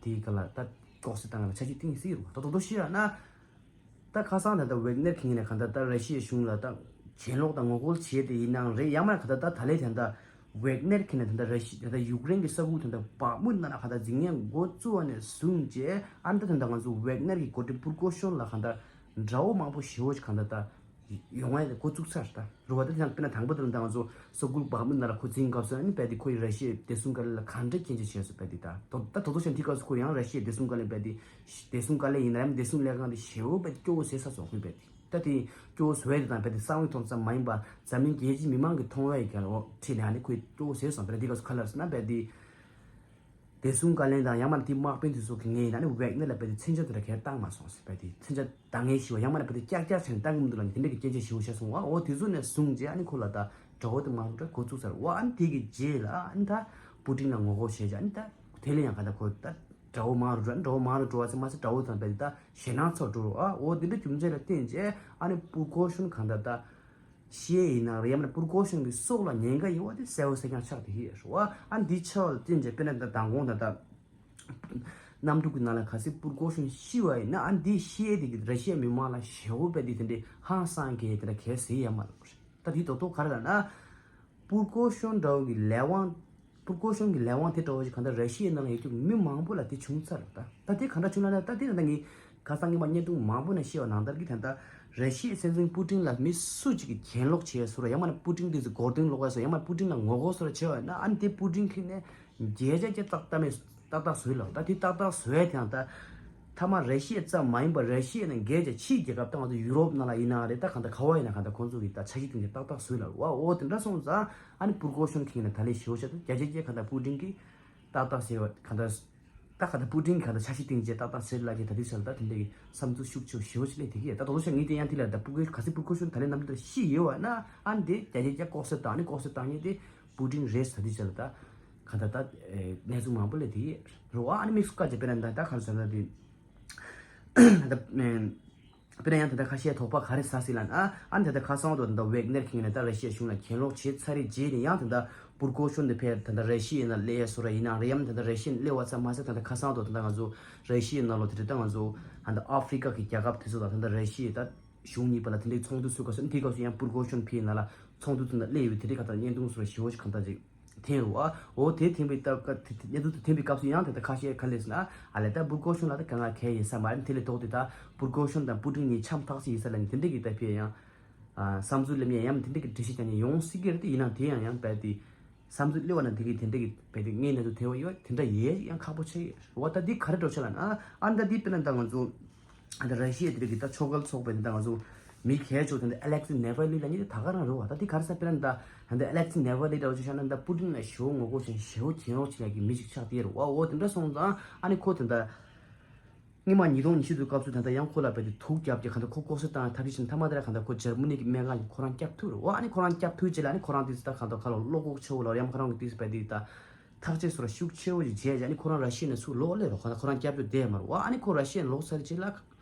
དེའི་སྐབས་ལ་ད་ལྐོག་ཟ་བཏང་ལ་ཆ་ཤས་གཏིང་ཟིག་རུ་ད་དོ་དོ་ཤི་ཡ་ན། ད་ཁ་སང་ད་ལྟ་ཝེག་ནེར་གྱི་ངོས་ནས་ག་ད་ད་ར་ཤི་ཡའི་གཞུང་ལ་ད་གྱེན་ལོག་དང་ངོ་རྒོལ་བྱས་ཏེ་ཡིན་ནའང་རེད། ཡང་མ་ག་ད་ད་ད་ལས་ད་ད་ཝེག་ནེར་གྱི་ངོས་ནས་ད་ད་ར་ཤི་ད་ད་ཡུཀ་རེན་གྱི་ས་ཁུལ་ད་ད་བག་མུ་ནང་ལ་ག་ད་འཛིང་ཡ་འགོ་བཙུགས་པ་ནས་བཟུང་རྗེས་ཨ་ནི་ད་ད་ད་ང་ཚོ་ཝེག་ནེར་གྱི་འགོ་ཁྲིད་པུར་ཀོ་ཤོན་ལ་ག་ད་དགྲ་བོ་མང་པོ་ཞེ་བོ་ཞིག་ག་ད་ད། ཡོང་བ་འགོ་བཙུགས་ཚར་ད་རུ་བ་དེ་དང་དཔེར་ན་དང་པོ་དེ་ལ་ད་ང་ཚོ་ས་ཁུལ་བག་མུ་ནང་ལ་ཁོ་འཛིང་སྐབས་སུ་ཨ་ནི་རྦད་དེ་ཁོ་ཡི་ར་ཤི་ཡའི་བདེ་སྲུང་བཀའ་བློན་ལ་ག་འདྲ་སྐྱོན་བརྗོད་བྱས་སོང་རྦད་དེ་ད་ད་ད་དོ་དོ་ཤན་དེ་སྐབས་སུ་ཁོ་ཡང་ར་ཤི་ཡའི་བདེ་སྲུང་བཀའ་བློན་རྦད་དེ་བདེ་སྲུང་བཀའ་བློན་ཡིན་ན་ཡང་བདེ་སྲུང་ལས་ཁང་དེ་ཞེ་བོ་རྦད་དེ་སྐྱོ་བོ་བཟོས་ཚར་སོང་ཁོས་རྦད་དེ་ད་དེ་སྐྱོ་བོ་བཟོ་བའི་དེ་དང་རྦད་དེ་གསང་བའི་ཐོག་ཙམ་མ་ཡིན་པ་འཛམ་གླིང་རྒྱལ་སྤྱིའི་མི་མང་གིས་མཐོང་བའི་ག་རེ་འོ་ཁྲིད་ནས་ཨ་ནི་ཁོས་སྐྱོ་བོ་བཟོས་སོང་རྦད་དེ་སྐབས་སུ་ག་ལབ་སོང་ན་རྦད་དེ། བདེ་སྲུང་བཀའ་བློན་དང་ཡང་མིན་ན་དེའི་དམག་དཔོན་དེ་ཚོ་གི་ངས་ཡིན་ན་ནི་ཝེག་ནེར་ལ་རྦད་དེ་མཚོན་ཆ་དེ་འདྲ་གས་བཏང་མ་སོང་ཟེར་རྦད་དེ་མཚོན་ཆ་འདང་ངེས་ཞུ་བ་ཡང་མིན་ན་རྦད་དེ་ཀྱག་ཀྱག་བྱས་ནས་བཏང་གི་མི་འདུག་ལབ་ནས་དེ་འདྲ་གི་སྐྱོན་བརྗོད་ཞུ་བ་བྱས་སོང་བ། འོ་དེ་ཚོ་ནས་བཟུང་རྗེས་ཨ་ནི་ཁོ་ལ་ད་དགྲ་བོ་དེ་མ་རུ་འདྲ་འགོ་བཙུགས་ཚར་བ། ཨ་ནི་དེ་གི་རྗེས་ལ་ཨ་ནི་ད་པུ་ཏིན་ལ་ངོ་རྒོལ་བྱས་རྗེས་ཨ་ནི་ད་དེ་ལས་ཡང་ག་ད་ཁོ་ད་དགྲ་བོ་མ་རུ་འགྲོ་ཨ་ནི་དགྲ་བོ་མ་རུ་འགྲོ་བ་ཚེ་མ་ཚེ་དགྲ་བོ་དང་རྦད་དེ་ད་ཞེད་སྣང་ཚ་བོ་འགྲོ་རུ་ཨ། འོ་དེ་འདྲ་རྒྱུ་མཚན་ལ་བརྟེན་རྗེས་ཨ་ནི་པུར་ཀོ་ཤོན་ག་ད་ད། ཤི་ཡས་ཡིན་ན་རེད་ཡང་མིན་ན་པུར་ཀོ་ཤོན་གྱི་སྲོག་ལ་ཉེན་ཁ་ཡོད་པ་དེ་གསལ་པོ་གསལ་རྐྱང་ཆགས་བསྡད་ཀྱི་ཡོད་རེད་བ། ཨ་འདི་ཆགས་པ་ལ་བརྟེན་བྱས་དཔེར་ན་ད་མདང་དགོང་ད་ལྟ་གནམ་གྲུ་གི་ནང་ལ་གལ་སྲིད་པུར་ཀོ་ཤོན་ཤི་བ་ཡིན་ན་ཨ་འདི་ཤི་ཡས་དེ་གི་ར་ཤི་ཡའི་མི་མང་ལ་ཞེ་པོ་དཔེ་དེ་དེ་འདྲའི་ཧང་སང་གི་དེ་འདྲ་གལ་སྲིད་ཡོད་མ་རེད། ད་དེ་རྡོག་རྡོག་ག་རེ་ལབ་ན། པུར་ཀོ་ཤོན་འདྲ་བོ་གི་ལས་དབང་། པུར་ཀོ་ཤོན་གྱི་ལས་དབང་དེ་འདྲ་བོ་ཞིག་གང་ལྟར་ར་ཤི་ཡའི་ནང་ལ་ཡོད་རྒྱུ་མི་མང་པོ་ལ་དེ་བྱུང་ཚར་རེད་ད། ད་དེ་གང་འདྲ་བྱུང་ལབ་ན་ད་དེ་ད་ངས་ཁ་སང་ཉི་མ་བརྙན་ཐུང་མང་པོ་ནས་བཤད་པ་ནང་ལྟར་གྱི་ད་ལྟ་ར་ཤི་ཡའི་སྲིད་འཛིན་པུ་ཏིན་ལ་མི་སུ་གཅིག་གིས་གྱེན་ལོག་བྱས་སོང་ར་ཡང་མིན་ན་པུ་ཏིན་དེ་ཚོ་མགོ་རྟིང་སློག་ཡ་སོང་ཡང་མིན་ན་པུ་ཏིན་ལ་ངོ་རྒོལ་སོ་ར་བྱས་པ་ཡིན་ན་ཨ་ནི་དེ་པུ་ཏིན་གྱིས་ནས་བརྒྱ་ཆ་བརྒྱ་ཏག་ཏག་མེད་ཏག་ཏག་བཟོས་ལབ། ད་དེ་ཏག་ཏག་བཟོས་ཡ་དེ་ཡང་ད། མཐའ་མ་ར་ཤི་ཡ་ཙམ་མ་ཡིན་པར་ར་ཤི་ཡ་ནས་རྒྱལ་རྒྱ་ཕྱིའི་རྒྱལ་ཁབ་ད་ང་ཚོ་ཡུ་རོབ་ནང་ལ་ཡིན་ན་རེད་ད་གང་ལྟར་ག་བ་ཡིན་ན་གང་ལྟར་ཁོང་ཚོ་གིས་ད་འཆར་གཞི་དེ་འདྲ་ཏག་ཏག་བཟོས་ལ་རེད་བ། འོ་དེ་འདྲ་སོང་ཙང་ཨ་ནི་པུར་ཀོ་ཤོན་གྱི་ནས་ད་ལས་ཞེ་པོ་ཆེ་ད་རྒྱ་ཆེ་རྒྱལ་ཁབ་ད་པུ་ཏིན་གྱིས་ཏག་ཏག་ཟེར་བ་གང་ལྟར་ད་གང་ལྟར་པུ་ཏིན་གྱིས་གང་ལྟར་འཆར་གཞི་དེ་འདྲ་ཏག་ཏག་ཟེར་ལ་གི་ད་དུས་ཚོད་ལ་ད་དེ་འདྲ་གི་བསམ་ཚུལ་ཤུགས་ཆེ་ཞེ་པོ་ཆེ་སླེབས་དེ་གི་ད་དོ་ལོ་ཤ་ངས་དེ་ཡང་དེ་ལ་ད་པུར་ཀོ་གལ་སྲིད་པུར་ཀོ་ཤོན་ད་ལས་ནམ་དུ་ཤི་ཡོད་བ་ན་ཨ་ནི་དེ་རྒྱ་ཆེ་རྒྱལ་ལྐོག་ཟ་བཏང་ནི་ལྐོག་ཟ་བཏང་ནི་དེ་པུ་ཏིན་རེད་ཟེར་དུས་ཚོད་ལ་ད། ག་ད་ད་གནས་ཚུལ་མང་པོ་སླེབས་དེ་རེད་བ། ཨ་ནི་དམིགས་སུ་བཀར་བྱས་དཔེར་ན་ད་ད་ག་རེ་ཟེར་ན་དེ་ད་དཔེར་ན་ཡང་ད་ད་ཁ་ཤས་དོགས་པ་ག་རེ་ཟ་སྲིད་ལབ་ན་ཨ་ནི་ད་ད་ཁ་སང་དུ་ད་ཝེག་ནེར་གྱི་ངོས་ནས་ད་ར་ཤི་ཡའི་གཞུང་ལ་གྱེན་ལོག་བྱས་ཚར་རེད་རྗེས་ནས་ཡང་ད་ད་པུར་ཀོ་ཤོན་དེ་ཕེབས་ད་ད་ར་ཤི་ཡའི་ནང་སླེབས་ཡ་སོ་ར་ཡིན་ནའང་རེད་ཡང་ད་ད་ར་ཤི་ཡའི་སླེབས་པ་ཙམ་མ་ཟད་ད་ད་ཁ་སང་དུ་ད་ད་ང་ཚོ་ར་ཤི་ཡའི་ནང་ལོགས་དེ་རེད་ད་ང་ཚོ་ད་ད་ཨ་ཧྥི་རི་ཀ་གི་རྒྱལ་ཁབ་དེ་ཚོ་དང་ད་ད་ར་ཤི་ཡའི་ད་གཞུང་གཉིས་བར་ལ་དེ་འདྲའི་ཚོགས་འདུ་ཚོགས་སྐབས་སུ་དེའི་སྐབས་སུ་ཡང་པུར་ཀོ་ཤོན་ཕེབས་ནང་ལ་ཚོགས་འདུ་ཚོགས་ནང་སླེབས་ཡོད་དེ་འདྲའི་ཁ་ད་བརྙན་ཐུང་སོ་ར་ཞེ་པོ་ཅིག་གང་ལྟར་ཅིག་འཐེན་རུ་ཨ། འོ་དེ་འཐེན་པའི་སྟབས་ཀ་དེ་དེ་གནས་ཚུལ་དེ་འཐེན་པའི་སྐབས་སུ་ཡང་དེ་ལྟར་ཁ་ཤས་ག་ལས་ཟེར་ན་ཨ་ལས་ད་པུར་ཀོ་ཤོན་ལ་ད་གང་ང་གལ་ཡིན་ས་མ་རེད། དེ་ལས་ལྡོག་སྟེ་ད་པུར་ཀོ་ཤོན་དང་པུ་ཏིན་གཉིས་འཆམ་ཐག་ཆོད་ཡིན་ས་ལ་ནི་དེ་འདྲ་གི་ད་ཕི་ཡང་ཨ་བསམ་ཚུལ་ལེམ་ཡ་ཡང་དེ་འདྲ་གི་འགྲེལ་བཤད་ཀྱང་ཡོང་སྲིད་ཀྱི་རེད། དེ་ཡིན་ནའང་དེ་ཡང་ཡང་རྦད་དེ་བསམ་ཚུལ་སླེབས་པ་ན་དེ་གི་དེ་འདྲ་གི་རྦད་དེ་དངོས་གནས་ཚུལ་དེ་བ་ཡོད་དེ་འདྲ་ཡས་ཡང་ཁག་པོ་ཆེ་ཡོད་བ། ད་འདི་ག་རེ་འགྲོ་ཆ་ལ་ན་ཨ་ད་འདི་དཔེར་ན་ད་ང་ཚོ། ད་ར་ཤི་ཡ་དེ་རིགས་ཀྱི་ད་ཆོས་འགལ་ཚོགས་པའི་ད་ང་ཚོ་མི་གལ་ཆེ་བ་དེ་འདྲ་ཨ་ལེག་སི་ནེ་ཝ་ལི་ལ་ཉིད་ད་ག་རང་རེད་བ། ད་དེ་ག་རེ་ཟེར་དཔེར་ན་ད་ད་ཨ་ལེག་སི་ནེ་ཝ་ལི་འདྲ་བ་ཅིག་ཆགས་ན་ད་པུ་ཏིན་ལ་ཞེ་པོ་ངོ་རྒོལ་བྱེད་ཞེ་པོ་གྱེན་རོགས་བྱེད་ཡག་གི་མི་ཞིག་ཆགས་བསྡད་རེད་བ། འོ་དེ་འདྲ་སོང་ཙང་ཨ་ནི་ཁོ་དེ་འདྲ་སྔོན་མ་ཉིས་སྟོང་ཉི་ཤུ་དུས་སྐབས་སུ་ད་ལྟ་ཡང་ཁོ་ལ་རྦད་དེ་དུག་བརྒྱབ་ཀྱི་ག་ད་ཁོ་ལྐོག་ཟ་བཏང་ཐབས་ཤེས་བྱས་ནས་མཐའ་མ་དེ་ལ་ག་ད་ཁོ་འཇར་མ་ནི་གི་སྨན་ཁང་གི་ཁོ་རང་སྐྱབས་ཐུབ་རེད་བ། ཨ་ནི་ཁོ་རང་སྐྱབས་ཐུབ་རྗེས་ལ་ཨ་ནི་ཁོ་རང་དུས་སུ་ད་ག་ད་ཁ་ལ་བློ་ཁོག་ཆེ་བོ་ལ་ཡང་ཁོ་རང་གི་དུས་སུ་རྦད་དེ་ད། ཐག་གཅོད་སོགས་ཤུགས་ཆེ་བོ་ཞིག་བྱས་ཀྱང་ནི་ཁོ་རང་ར་ཤི་ཡ་ནས་ཚུར་ལོག་སླེབས་རོགས་ཁོ་རང་སྐྱབས་བཅོལ་བསྡད་མ་རེད་བ། ཨ་ནི་ཁོ་ར་ཤི་ཡ་ནས་ལོག་ཚར་རྗེས་ལ་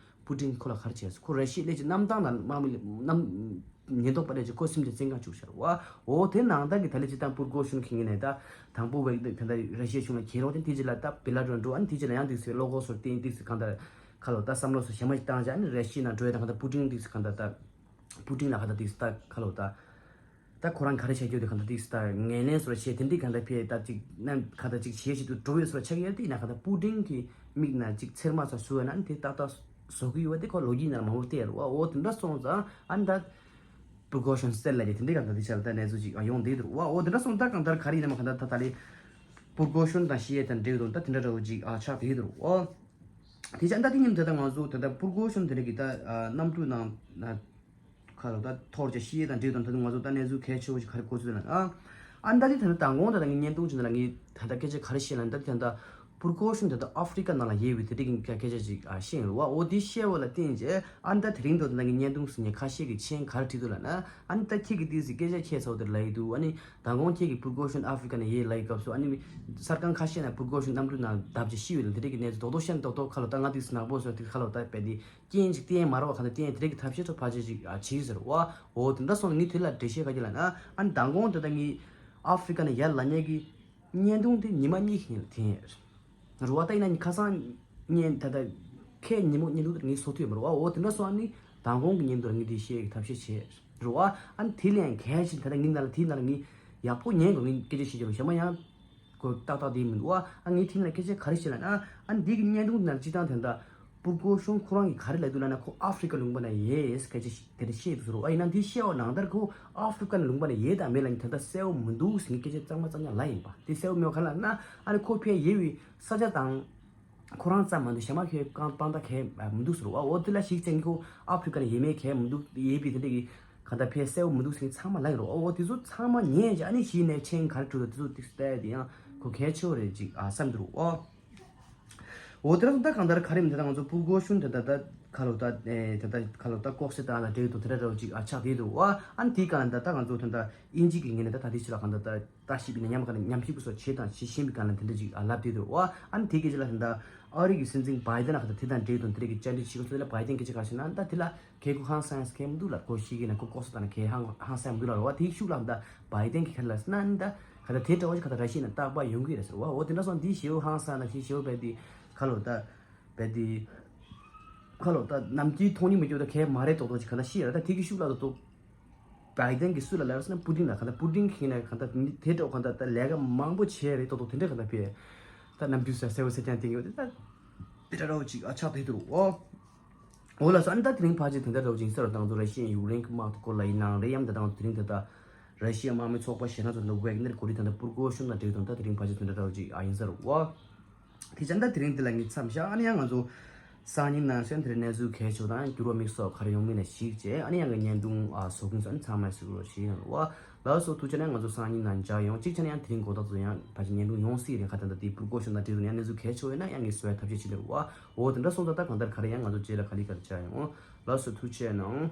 པུ་ཏིན་ཁོ་ལ་ག་རེ་བྱས་སོང་། ཁོ་ར་ཤི་ཡའི་སླད་ཀྱི་གནམ་ཐང་དང་དམག་མི་ལ་གནམ་ཉེན་རྟོག་པ་ལས་ཀྱི་ཁོ་སེམས་ཀྱི་བཙན་ཁང་བཅུག་ཤར་བ། འོ་དེ་ནང་ད་གི་ད་ལས་ཅི་དང་པུར་གོ་ཤུན་ཁེ་ངེ་ནས་ད་དང་པོ་བས་ད་ད་ར་ཤི་ཡའི་གཞུང་ལ་ཁྱེར་རོགས་དེ་དེ་རྗེས་ལ་ད་བེ་ལ་རུ་འགྲོ། ཨ་ནི་དེ་རྗེས་ལ་ཡང་དེ་ཚོའི་བློ་ཁོག་སོར་བརྟེན་དེ་ཚོ་གང་ལྟར་ཁ་ལོ་ད་བསམ་བློ་སོ་ཞེ་མ་ཞིག་བཏང་བྱས། ཨ་ནི་ར་ཤི་ཡ་ནང་འགྲོ་ཡ་དང་གང་ལྟར་པུ་ཏིན་དེ་ཚོ་གང་ལྟར་ད་པུ་ཏིན་ལ་གང་ལྟར་དེ་ཚོ་ད་ཁ་ལོ་ད། ད་ཁོ་རང་ག་རེ་བྱ་རྒྱུ་དེ་གང་ལྟར་དེ་ཚོ་ད་ངན་ལན་སོར་བྱས་དེ་འདྲའི་གང་ལྟར་ཕེ་ད་ཅིག་ན་གང་ལྟར་ཅིག་བྱེད་བཞིན་དུ་འགྲོ་བའི་སོར་ཆགས་ཡོད་དེ་ཡིན་ན་གང་ལྟར་པུ་ཏིན་གྱི་མིག་ན་ཅིག་ཚེར་མ་ཚ་བཟོ་བ་ན་ཨ་ནི་དེ་ཏག་ཏག་བཟོ་གི་ཡོད་པ་དེ་ཁོ་ལོ་རྒྱུས་ནང་མང་པོ་བལྟས་ཡོད་རེད་བ། འོ་དེ་འདྲ་སོང་ཙང་ཨ་ནི་ད། པུར་གོ་ཤོན་སེལ་ལ་ཡི་དེ་འདྲའི་གང་ལྟར་དེ་ཆ་ལ་ད་གནས་ཚུལ་ཅིག་ཡོང་བསྡད་འདུག་བ། འོ་དེ་འདྲ་སོང་ད་གང་ལྟར་ག་རེ་ཡིན་ནམ་གང་ལྟར་ད་ད་ལས་པུར་གོ་ཤོན་དང་ཤི་ཡས་དང་འབྲེལ་དང་ད་དེ་འདྲ་འདྲ་བོ་ཅིག་ཨ་ཆགས་བསྡད་འདུག་བ། དེ་ཆ་ད་དེ་ཉིན་དེ་ད་ང་ཚོ་ད་ད་པུར་གོ་ཤོན་དེ་འདྲ་གི་ད་གནམ་གྲུ་ནང་ན་ཁ་ལོ་ད་ཐོར་ཅིག་ཤི་ཡས་དང་འབྲེལ་དང་ད་ད་ང་ཚོ་ད་གནས་ཚུལ་གལ་ཆེ་བོ་ཅིག་ག་རེ་གོ་ཚུལ་ན་ཨ་ཨ་ད་དེ་ད་ད་མདང་དགོང་ད་ད་ངའི་བརྙན་ཐུང་ཅིག་ན་ལ་ངའི་ད་ད་སྐད་ཆ་ག་རེ་བཤད་ལ་ད་དེ་ད། པུར་གོ་ཤོན་དེ་དག་ཨ་ཧྥི་རི་ཀ་ནང་ལ་ཡོད་པའི་དེ་འདྲ་གི་སྐད་ཆ་ཅིག་ཨ་ཤེས་ཡོད་རེད་བ། འོ་དེ་བཤད་པ་ལ་བརྟེན་བྱས་ཨ་ནི་ད་དེ་རིང་དུ་ད་ངའི་བརྙན་ཐུང་ཟིན་ནས་ཁ་ཤས་ཀྱིས་མཆན་ག་རེ་བྲིས་འདུག་ལབ་ན། ཨ་ནི་ད་ཁྱེད་ཀྱིས་དེ་ཟིག་སྐད་ཆ་ཁྱད་མཚར་པོ་དེ་ལབ་ཡི་འདུག་ཨ་ནི་མདང་དགོང་ཁྱེད་ཀྱིས་པུར་གོ་ཤོན་ཨ་ཧྥི་རི་ཀ་ནས་ཡོད་ལབ་ཡི་སྐབས་སུ་ཨ་ནི་གསར་ཁང་ཁ་ཤས་ནས་པུར་གོ་ཤོན་གནམ་གྲུ་ནང་བརྡབས་ཀྱི་ཤི་ཡོད་ལ་དེ་འདྲ་གི་གནས་ཚུལ་རྡོག་རྡོག་བཤད་ན་རྡོག་རྡོག་ཁ་ལོ་ད་ང་དེ་ཟིག་ནག་པོ་བཟོས་དེ་ཁ་ལོ་ད་བས་དེ་རྐྱེན་ཅིག་བསྟན་མ་རེད་བ། གང་ལྟར་བསྟན་དེ་འདྲ་གི་ཐབས་ཤེས་ཐོག་ཕལ་ཆེར་ཅིག་ཨ་བྱེད་ཀྱི་ཟེར་བ། འོ་དེ་འདྲ་སོང་ནས་ངས་དེ་ལ་འགྲེལ་བཤད་ག་རེ་ལབ་ན། ཨ་ནི་མདང་དགོང་དེ་ད་ངས་ཨ་ཧྥི་རི་ཀ་ནས་ཡར་ལབ་མཁན་གྱི་བརྙན་ཐུང་དེ་ཉི་མ་གཉིས་ཤིག་འཐེན་ཡོད་རེད་བ། ད་ཡིན་ན་ཁ་སང་བརྙན་ད་ལྟ་ཁའི་ཉིན་མོ་བརྙན་ཐུང་དེ་ངས་བཟོ་ཐུབ་ཡོད་མ་རེད་བ། འོ་དེ་འདྲ་སོང་ཨ་ནི་མདང་དགོང་གི་བརྙན་ཐུང་ལ་ངས་དེ་བཤད་ཀྱི་ཐབས་ཤེས་བྱས་རེད་བ། ཨ་ནི་དེ་ལས་ཡང་གལ་ཆེ་ད་ལྟ་ངའི་ནང་ལ་དེའི་ནང་ལ་ངས་ཡག་པོ་ཉན་དགོས། ངས་སྐད་ཆ་བཤད་ཀྱི་རེད་བ། གཞན་པ་ཡང་གོ་ཏག་ཏག་དེ་མི་འདུག་བ། ཨ་ངས་དེའི་ནང་ལ་སྐད་ཆ་ག་རེ་བཤད་ལབ་ན། ཨ་ནི་འདི་གི་བརྙན་ཐུང་དེ་ནང་ལ་སྤྱིར་བཏང་དེ་འདྲ། པུར་གོ་ཤོན་ཁོ་རང་གིས་ག་རེ་ལབ་འདུག་ལབ་ན་ཁོ་ཨ་ཧྥི་རི་ཀ་ལུང་པ་ན་ཡོད་སྐད་ཆ་ཞིག་དེ་འདྲ་བཤད་འདུག་ཟེར་རོ། ཨ་ཡིན་ན་འདི་བཤད་པ་ནང་ལྟར་ཁོ་ཨ་ཧྥི་རི་ཀ་ལུང་པ་ན་ཡོད་དང་མེད་ལ་ནི་ད་ལྟ་གསལ་པོ་མི་འདུག་ཟེར་ནི་སྐད་ཆ་གཙང་མ་གཙང་རྐྱང་ལབ་ཡིན་པ། དེ་གསལ་པོ་མེད་པ་ག་རེ་ལབ་ན། ཨ་ནི་ཁོ་ཕེབས་ཡོད་པའི་ས་ཆ་དང་ཁོ་རང་ཙམ་མ་གཏོགས་གཞན་མ་ཁྱོད་གང་དཔང་རྟགས་གང་མི་འདུག་ཟེར་རོ། ཨ་འོ་དེ་ལ་ཞིག་ཙང་ཁོ་ཨ་ཧྥི་རི་ཀ་ན་ཡོད་མེད་གལ་མི་འདུག་ཡོད་པའི་དེ་འདྲ་གི་ག་ད་ཕེབས་གསལ་པོ་མི་འདུག་ཟེར་ནི་ཚང་མ་ལབ་ཡིན་རོ། ཨ་འོ་དེ་ཚོ་ཚང་མ་ཉན་བྱས་ཨ་ནི་གཞི་ནས་མཆན་ག་རེ་བྲིས་འདུག་དེ་ཚོ་ཏིག་ཏིག་དེ་ཡང་ཁོ་གལ་ཆེ་བོ་རེད་ཅིག་ཨ་བསམ་འདུག་རོ། ཨོ། འོ་དེ་ར་ད་གང་ལྟར་ག་རེ་མི་འདུག་ད་ང་ཚོ་པུར་གོ་ཤུན་དེ་ད་ད་ཁ་ལོ་ད་ཨེ་དེ་ད་ཁ་ལོ་ད་ལྐོག་ཟ་དང་ལ་འབྲེལ་དུ་དེ་འདྲ་འདྲ་བོ་ཅིག་ཨ་ཆགས་བསྡད་འདུག་བ། ཨ་ནི་དེའི་སྒང་ལ་ད་ད་ང་ཚོ་ད་ད་དབྱིན་ཇི་གི་ངོས་ནས་ད་ད་དེ་ཕྱི་ལ་གང་ལྟར་ད་ལྟ་ཞིབ་ཡིན་ན་མཉམ་ག་ནས་མཉམ་ཞིབ་སོགས་བྱེད་དང་བྱེད་བཞིན་པའི་སྒང་ལ་དེ་འདྲ་ཅིག་ཨ་ལབ་བསྡད་འདུག་བ། ཨ་ནི་དེ་སྐད་ཆ་ལ་ད་ད་ཨ་རི་གི་སྲིད་འཛིན་བྷའི་ཏན་ལ་ག་ད་དེ་དང་འབྲེལ་དུ་དེ་འདྲ་གི་བཅར་འདྲི་བྱེད་དགོས་ཚོད་ལ་བྷའི་ཏན་སྐད་ཆ་ག་རེ་ཟེར་ན་ད་དེ་ལ། ཁྱེད་ཁོ་ཧང་སང་ཡ་ཁྱེད་མི་འདུག་ལ་ཁོ་ཤི་གི་ན་ཁོ་ལྐོག་ཟ་དང་ན་ཁྱེད་ཧང་ཧང་སང་མི་འདུག་ལ་རོ་བ། དེའི་ཤུགས་ལ་ད་བྷའི་ཏན་གྱི་ཁ་ལ་སྣ་ནི་ད་ག་ད་དེ་འདྲ་བ་ཞིག་ག་ད་ར་ཤི་ཡ་ན་རྟག་པར་ཡོང་གི་རེད་ཟེར་བ། འོ་དེ་འདྲ་སོང་དེའི་ཞེའུ་ཧང་སང་ན་ཞེ་ཞེའུ་བས་དེ་ཁ་ལོ་ད་བས་དེ་ཁ་ལོ་ད་ནམ་རྒྱུན་མཐོང་ནི་མི་འཇོག་ད་ཁྱེད་མ་རེད་ཏོག་ཏོག་ཅིག་ག་ད་ཤི་ཡ་ད་དེ་གི་ཤུགས་ལ་ད་ཏོག་བྷའི་ཏན་གྱི་སུ་ལ་ལབ་ཟེར་ན་པུ་ཏིན་ལ་ག་ད་པུ་ཏིན་གི་ན་ག་ད་དེ་འདྲ་ག་ད་ད་ལས་ཀ་མང་པོ་བྱས་རེད་ཏོག་ཏོག་དེ་འདྲ་ག་ད་བས་ད་ནམ་རྒྱུན་ས་སེ་བ་སེ་ཅན་དེ་ཡོད་དེ་ད་དེ་འདྲ་རོ་ཅིག་ཨ་ཆགས་དེ་དུ་རོ། འོ་ལགས་སོ། ཨ་ནི་ད་དེ་རིང་ཕལ་ཆེར་དེ་འདྲ་འདྲ་བོ་ཅིག་ཡིན་ས་རེད། ད་ང་ཚོ་ར་ཤི་ཡའི་ཡུཀ་རེན་གྱི་དམག་དེ་སྐོར་ལ་ཡིན་ནའང་རེད། ཡང་ད་ང་ཚོ་དེ་རིང་ད་ལྟ་ར་ཤི་ཡའི་དམག་མི་ཚོགས་པ་གཞན་སྣ་ཚོགས་འདུ་ཝེག་ནེར་གོ་རི་ད་ལྟ་པུར་གོ་ཤུན་དང་འབྲེལ་དོན་ད་དེ་རིང་ཕལ་ཆེར་དེ་འདྲ་འདྲ་བོ་ཅིག་ཨ་ཡིན་ས་རེད་བ། དེ་ཅང་ད་དེ་རིང་འདི་ལ་ངས་མཚམས་བཞག་ཨ་ནི་ཡང་ང་ཚོ་སང་ཉིན་ནང་སོན་དེ་རིང་གནས་ཚུལ་གལ་ཆེ་བ་དང་འགྱུར་བ་དམིགས་སུ་ག་རེ་ཡོང་མིན་ལ་གཞིགས་བྱས་ཨ་ནི་ཡང་གི་བརྙན་ཐུང་ཨ་བཟོ་གིན་སོང་། ཨ་ནི་ཚང་མས་གཟིགས་རོགས་ཞུ་ཡིན་རེད་བ། ལགས་སོ། ཐུགས་རྗེ་ཆེ་ན་ང་ཚོ་སང་ཉིན་ནང་མཇལ་ཡོང་། གཅིག་བྱས་ན་ཡང་དེ་རིང་དགོང་དག་ཚོ་ཡང་ཕལ་ཆེར་བརྙན་ཐུང་ཡོང་སྲིད་རེད། ཁ་ད་ད་དེ་པུར་གོ་ཤུན་དང་འབྲེལ་དུ་ཡང་གནས་ཚུལ་གལ་ཆེ་བ་ཡོད་ན་ཡང་ངས་བཟོ་བའི་ཐབས་ཤེས་བྱེད་འདོད་རེད་བ། འོ་དེ་འདྲ་སོང་ཙང་ད་གང་ལྟར་ག་རེ་ཡང་ང་ཚོ་རྗེས་ལ་ག་ལེ་ག་ལེ་མཇལ་ཡོང་། ལགས་སོ། ཐུགས་རྗེ་གནང་།